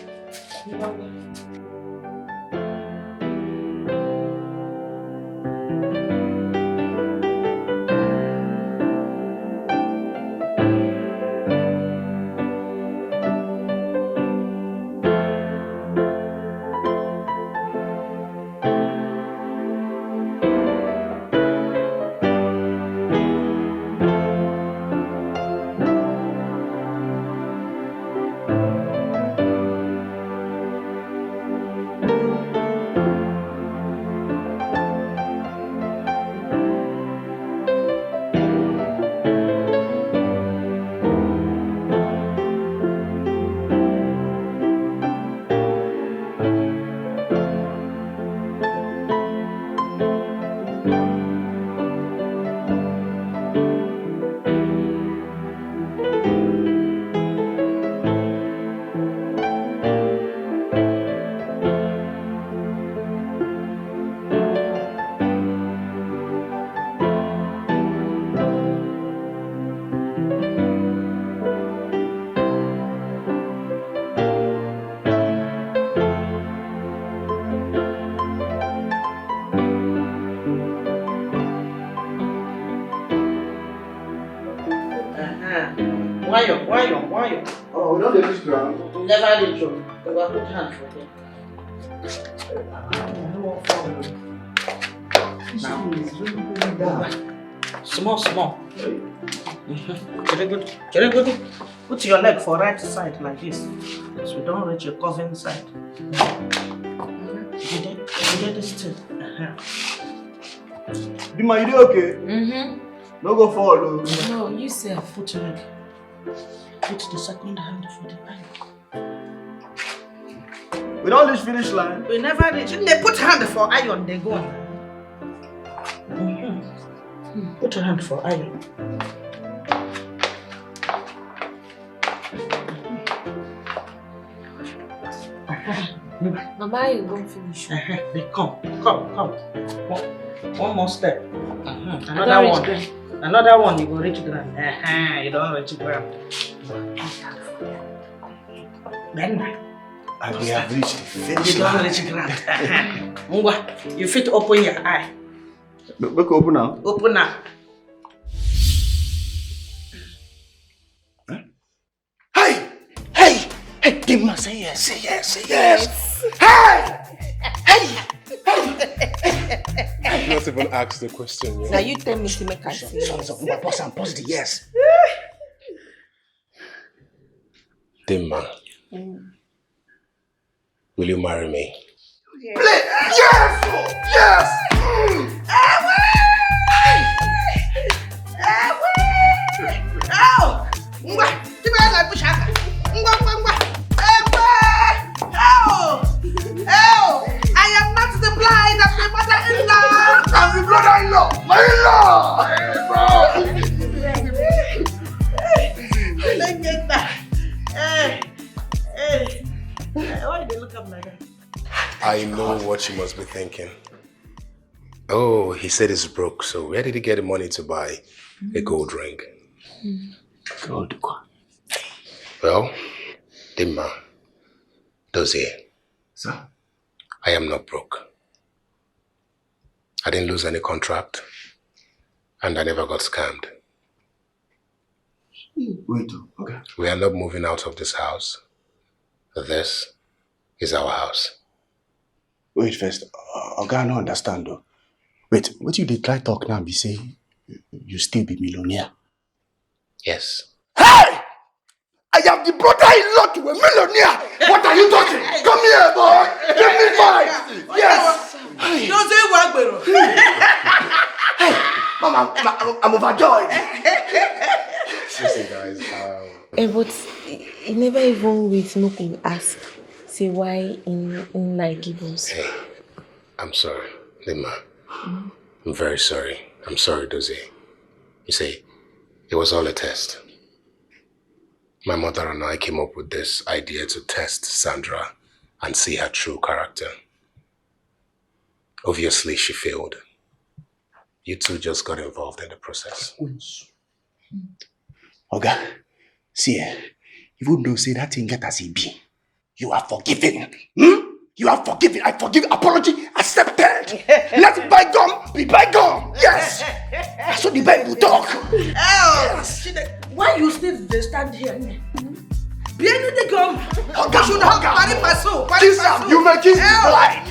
Uh-huh. Why you, why you, why you? Oh, we don't dey reach ground. We never reach o. We go put hand for there. Small, small. Very good. Very good. Put your leg for right side like this. So we don't reach your cousin side. You get, you get this thing. Uh-huh. Dima, you dey okay? Mm-hmm. No go fall o. No, you sef. Put your leg. Put the second hand for the iron. We don't reach finish line. We never reach. They put hand for iron, they go. Mm-hmm. Put your hand for iron. Mama, you go finish. Uh-huh. They come. Come, come. One, one more step. Mhm. Another one. Another one, you go reach ground. Uh-huh, you don't reach ground. Then, I will have reached the finish line. You don't reach ground. Uh-huh. Ngwa, you fit open your eye. Make open now. Open now. Hey! Hey! Hey! The man say yes. Say yes. Say yes. Hey! Hey! Hey! Hey! Not even ask the question. Now you tell me to make I say yes. So, so, boss and post the yes. Dima. Mm. Will you marry me? Yes. Play. Yes! Oh, yes! Mm. Ewe! Ewe! Oh! Ngwa, tiba na push aka. Ngwa, ngwa, ngwa. Ewe! Oh! Oh! I am not the bride of my mother-in-law. I'm the brother-in-law. My in-law. Hey, bro. Hey, hey, why you look up like that? I know what you must be thinking. Oh, he said he's broke, so where did he get the money to buy a gold ring? Gold. Well, Dima, Dozie. Sir? I am not broke. I didn't lose any contract, and I never got scammed. Wait, oh, okay. We are not moving out of this house. This is our house. Wait first. Uh, Oga, I no understand though. Wait, what you dey try talk now be say you still be millionaire? Yes. Hey! I am the brother-in-law to a millionaire. What are you talking? Come here, boy. Give me five. Yes. Hey. Don't say Wagbero. Hey, mama, I'm, I'm overjoyed. Listen, guys. Um, Eh, but he, he never even wait, no could ask. Say why in, in like give us. Hey, I'm sorry, Lima. I'm very sorry. I'm sorry, Dozie. You see, it was all a test. My mother and I came up with this idea to test Sandra and see her true character. Obviously, she failed. You two just got involved in the process. Oga, see, eh, even though say that thing get as e be, you are forgiven. Hmm? You are forgiven. I forgive. Apology accepted. Let bygone be bygone. Yes. That's what the Bible talk. Oh, yes. Why you still dey stand here? Be anything come. Oga, you should have carry my soul. Kiss am. You may kiss the boy.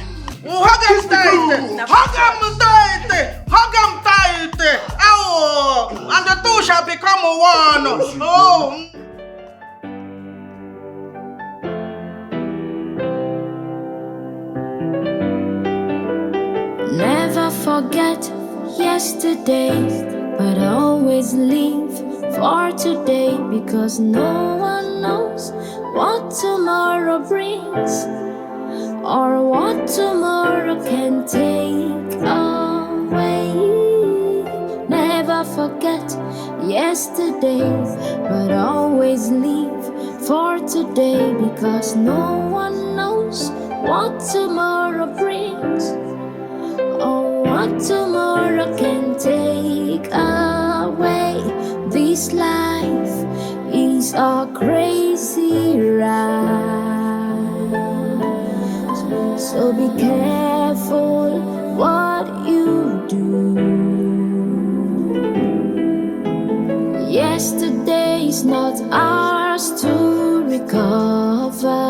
Hug am tight. Hug am tight. Hug am tight. Oh, and the two shall become one. Oh. Never forget yesterday, but always live for today, because no one knows what tomorrow brings or what tomorrow can take away. Never forget yesterday, but always live for today, because no one knows what tomorrow brings or what tomorrow can take away. This life is a crazy ride, so be careful what you do. Yesterday is not ours to recover,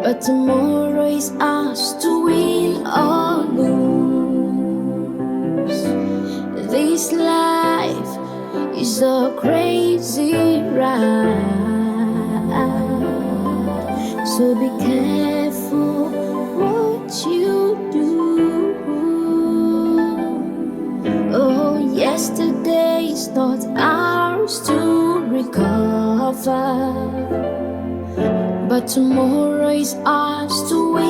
but tomorrow is ours to win or lose. This life is a crazy ride, so be careful what you do. Oh, yesterday is not ours to recover, but tomorrow is ours to win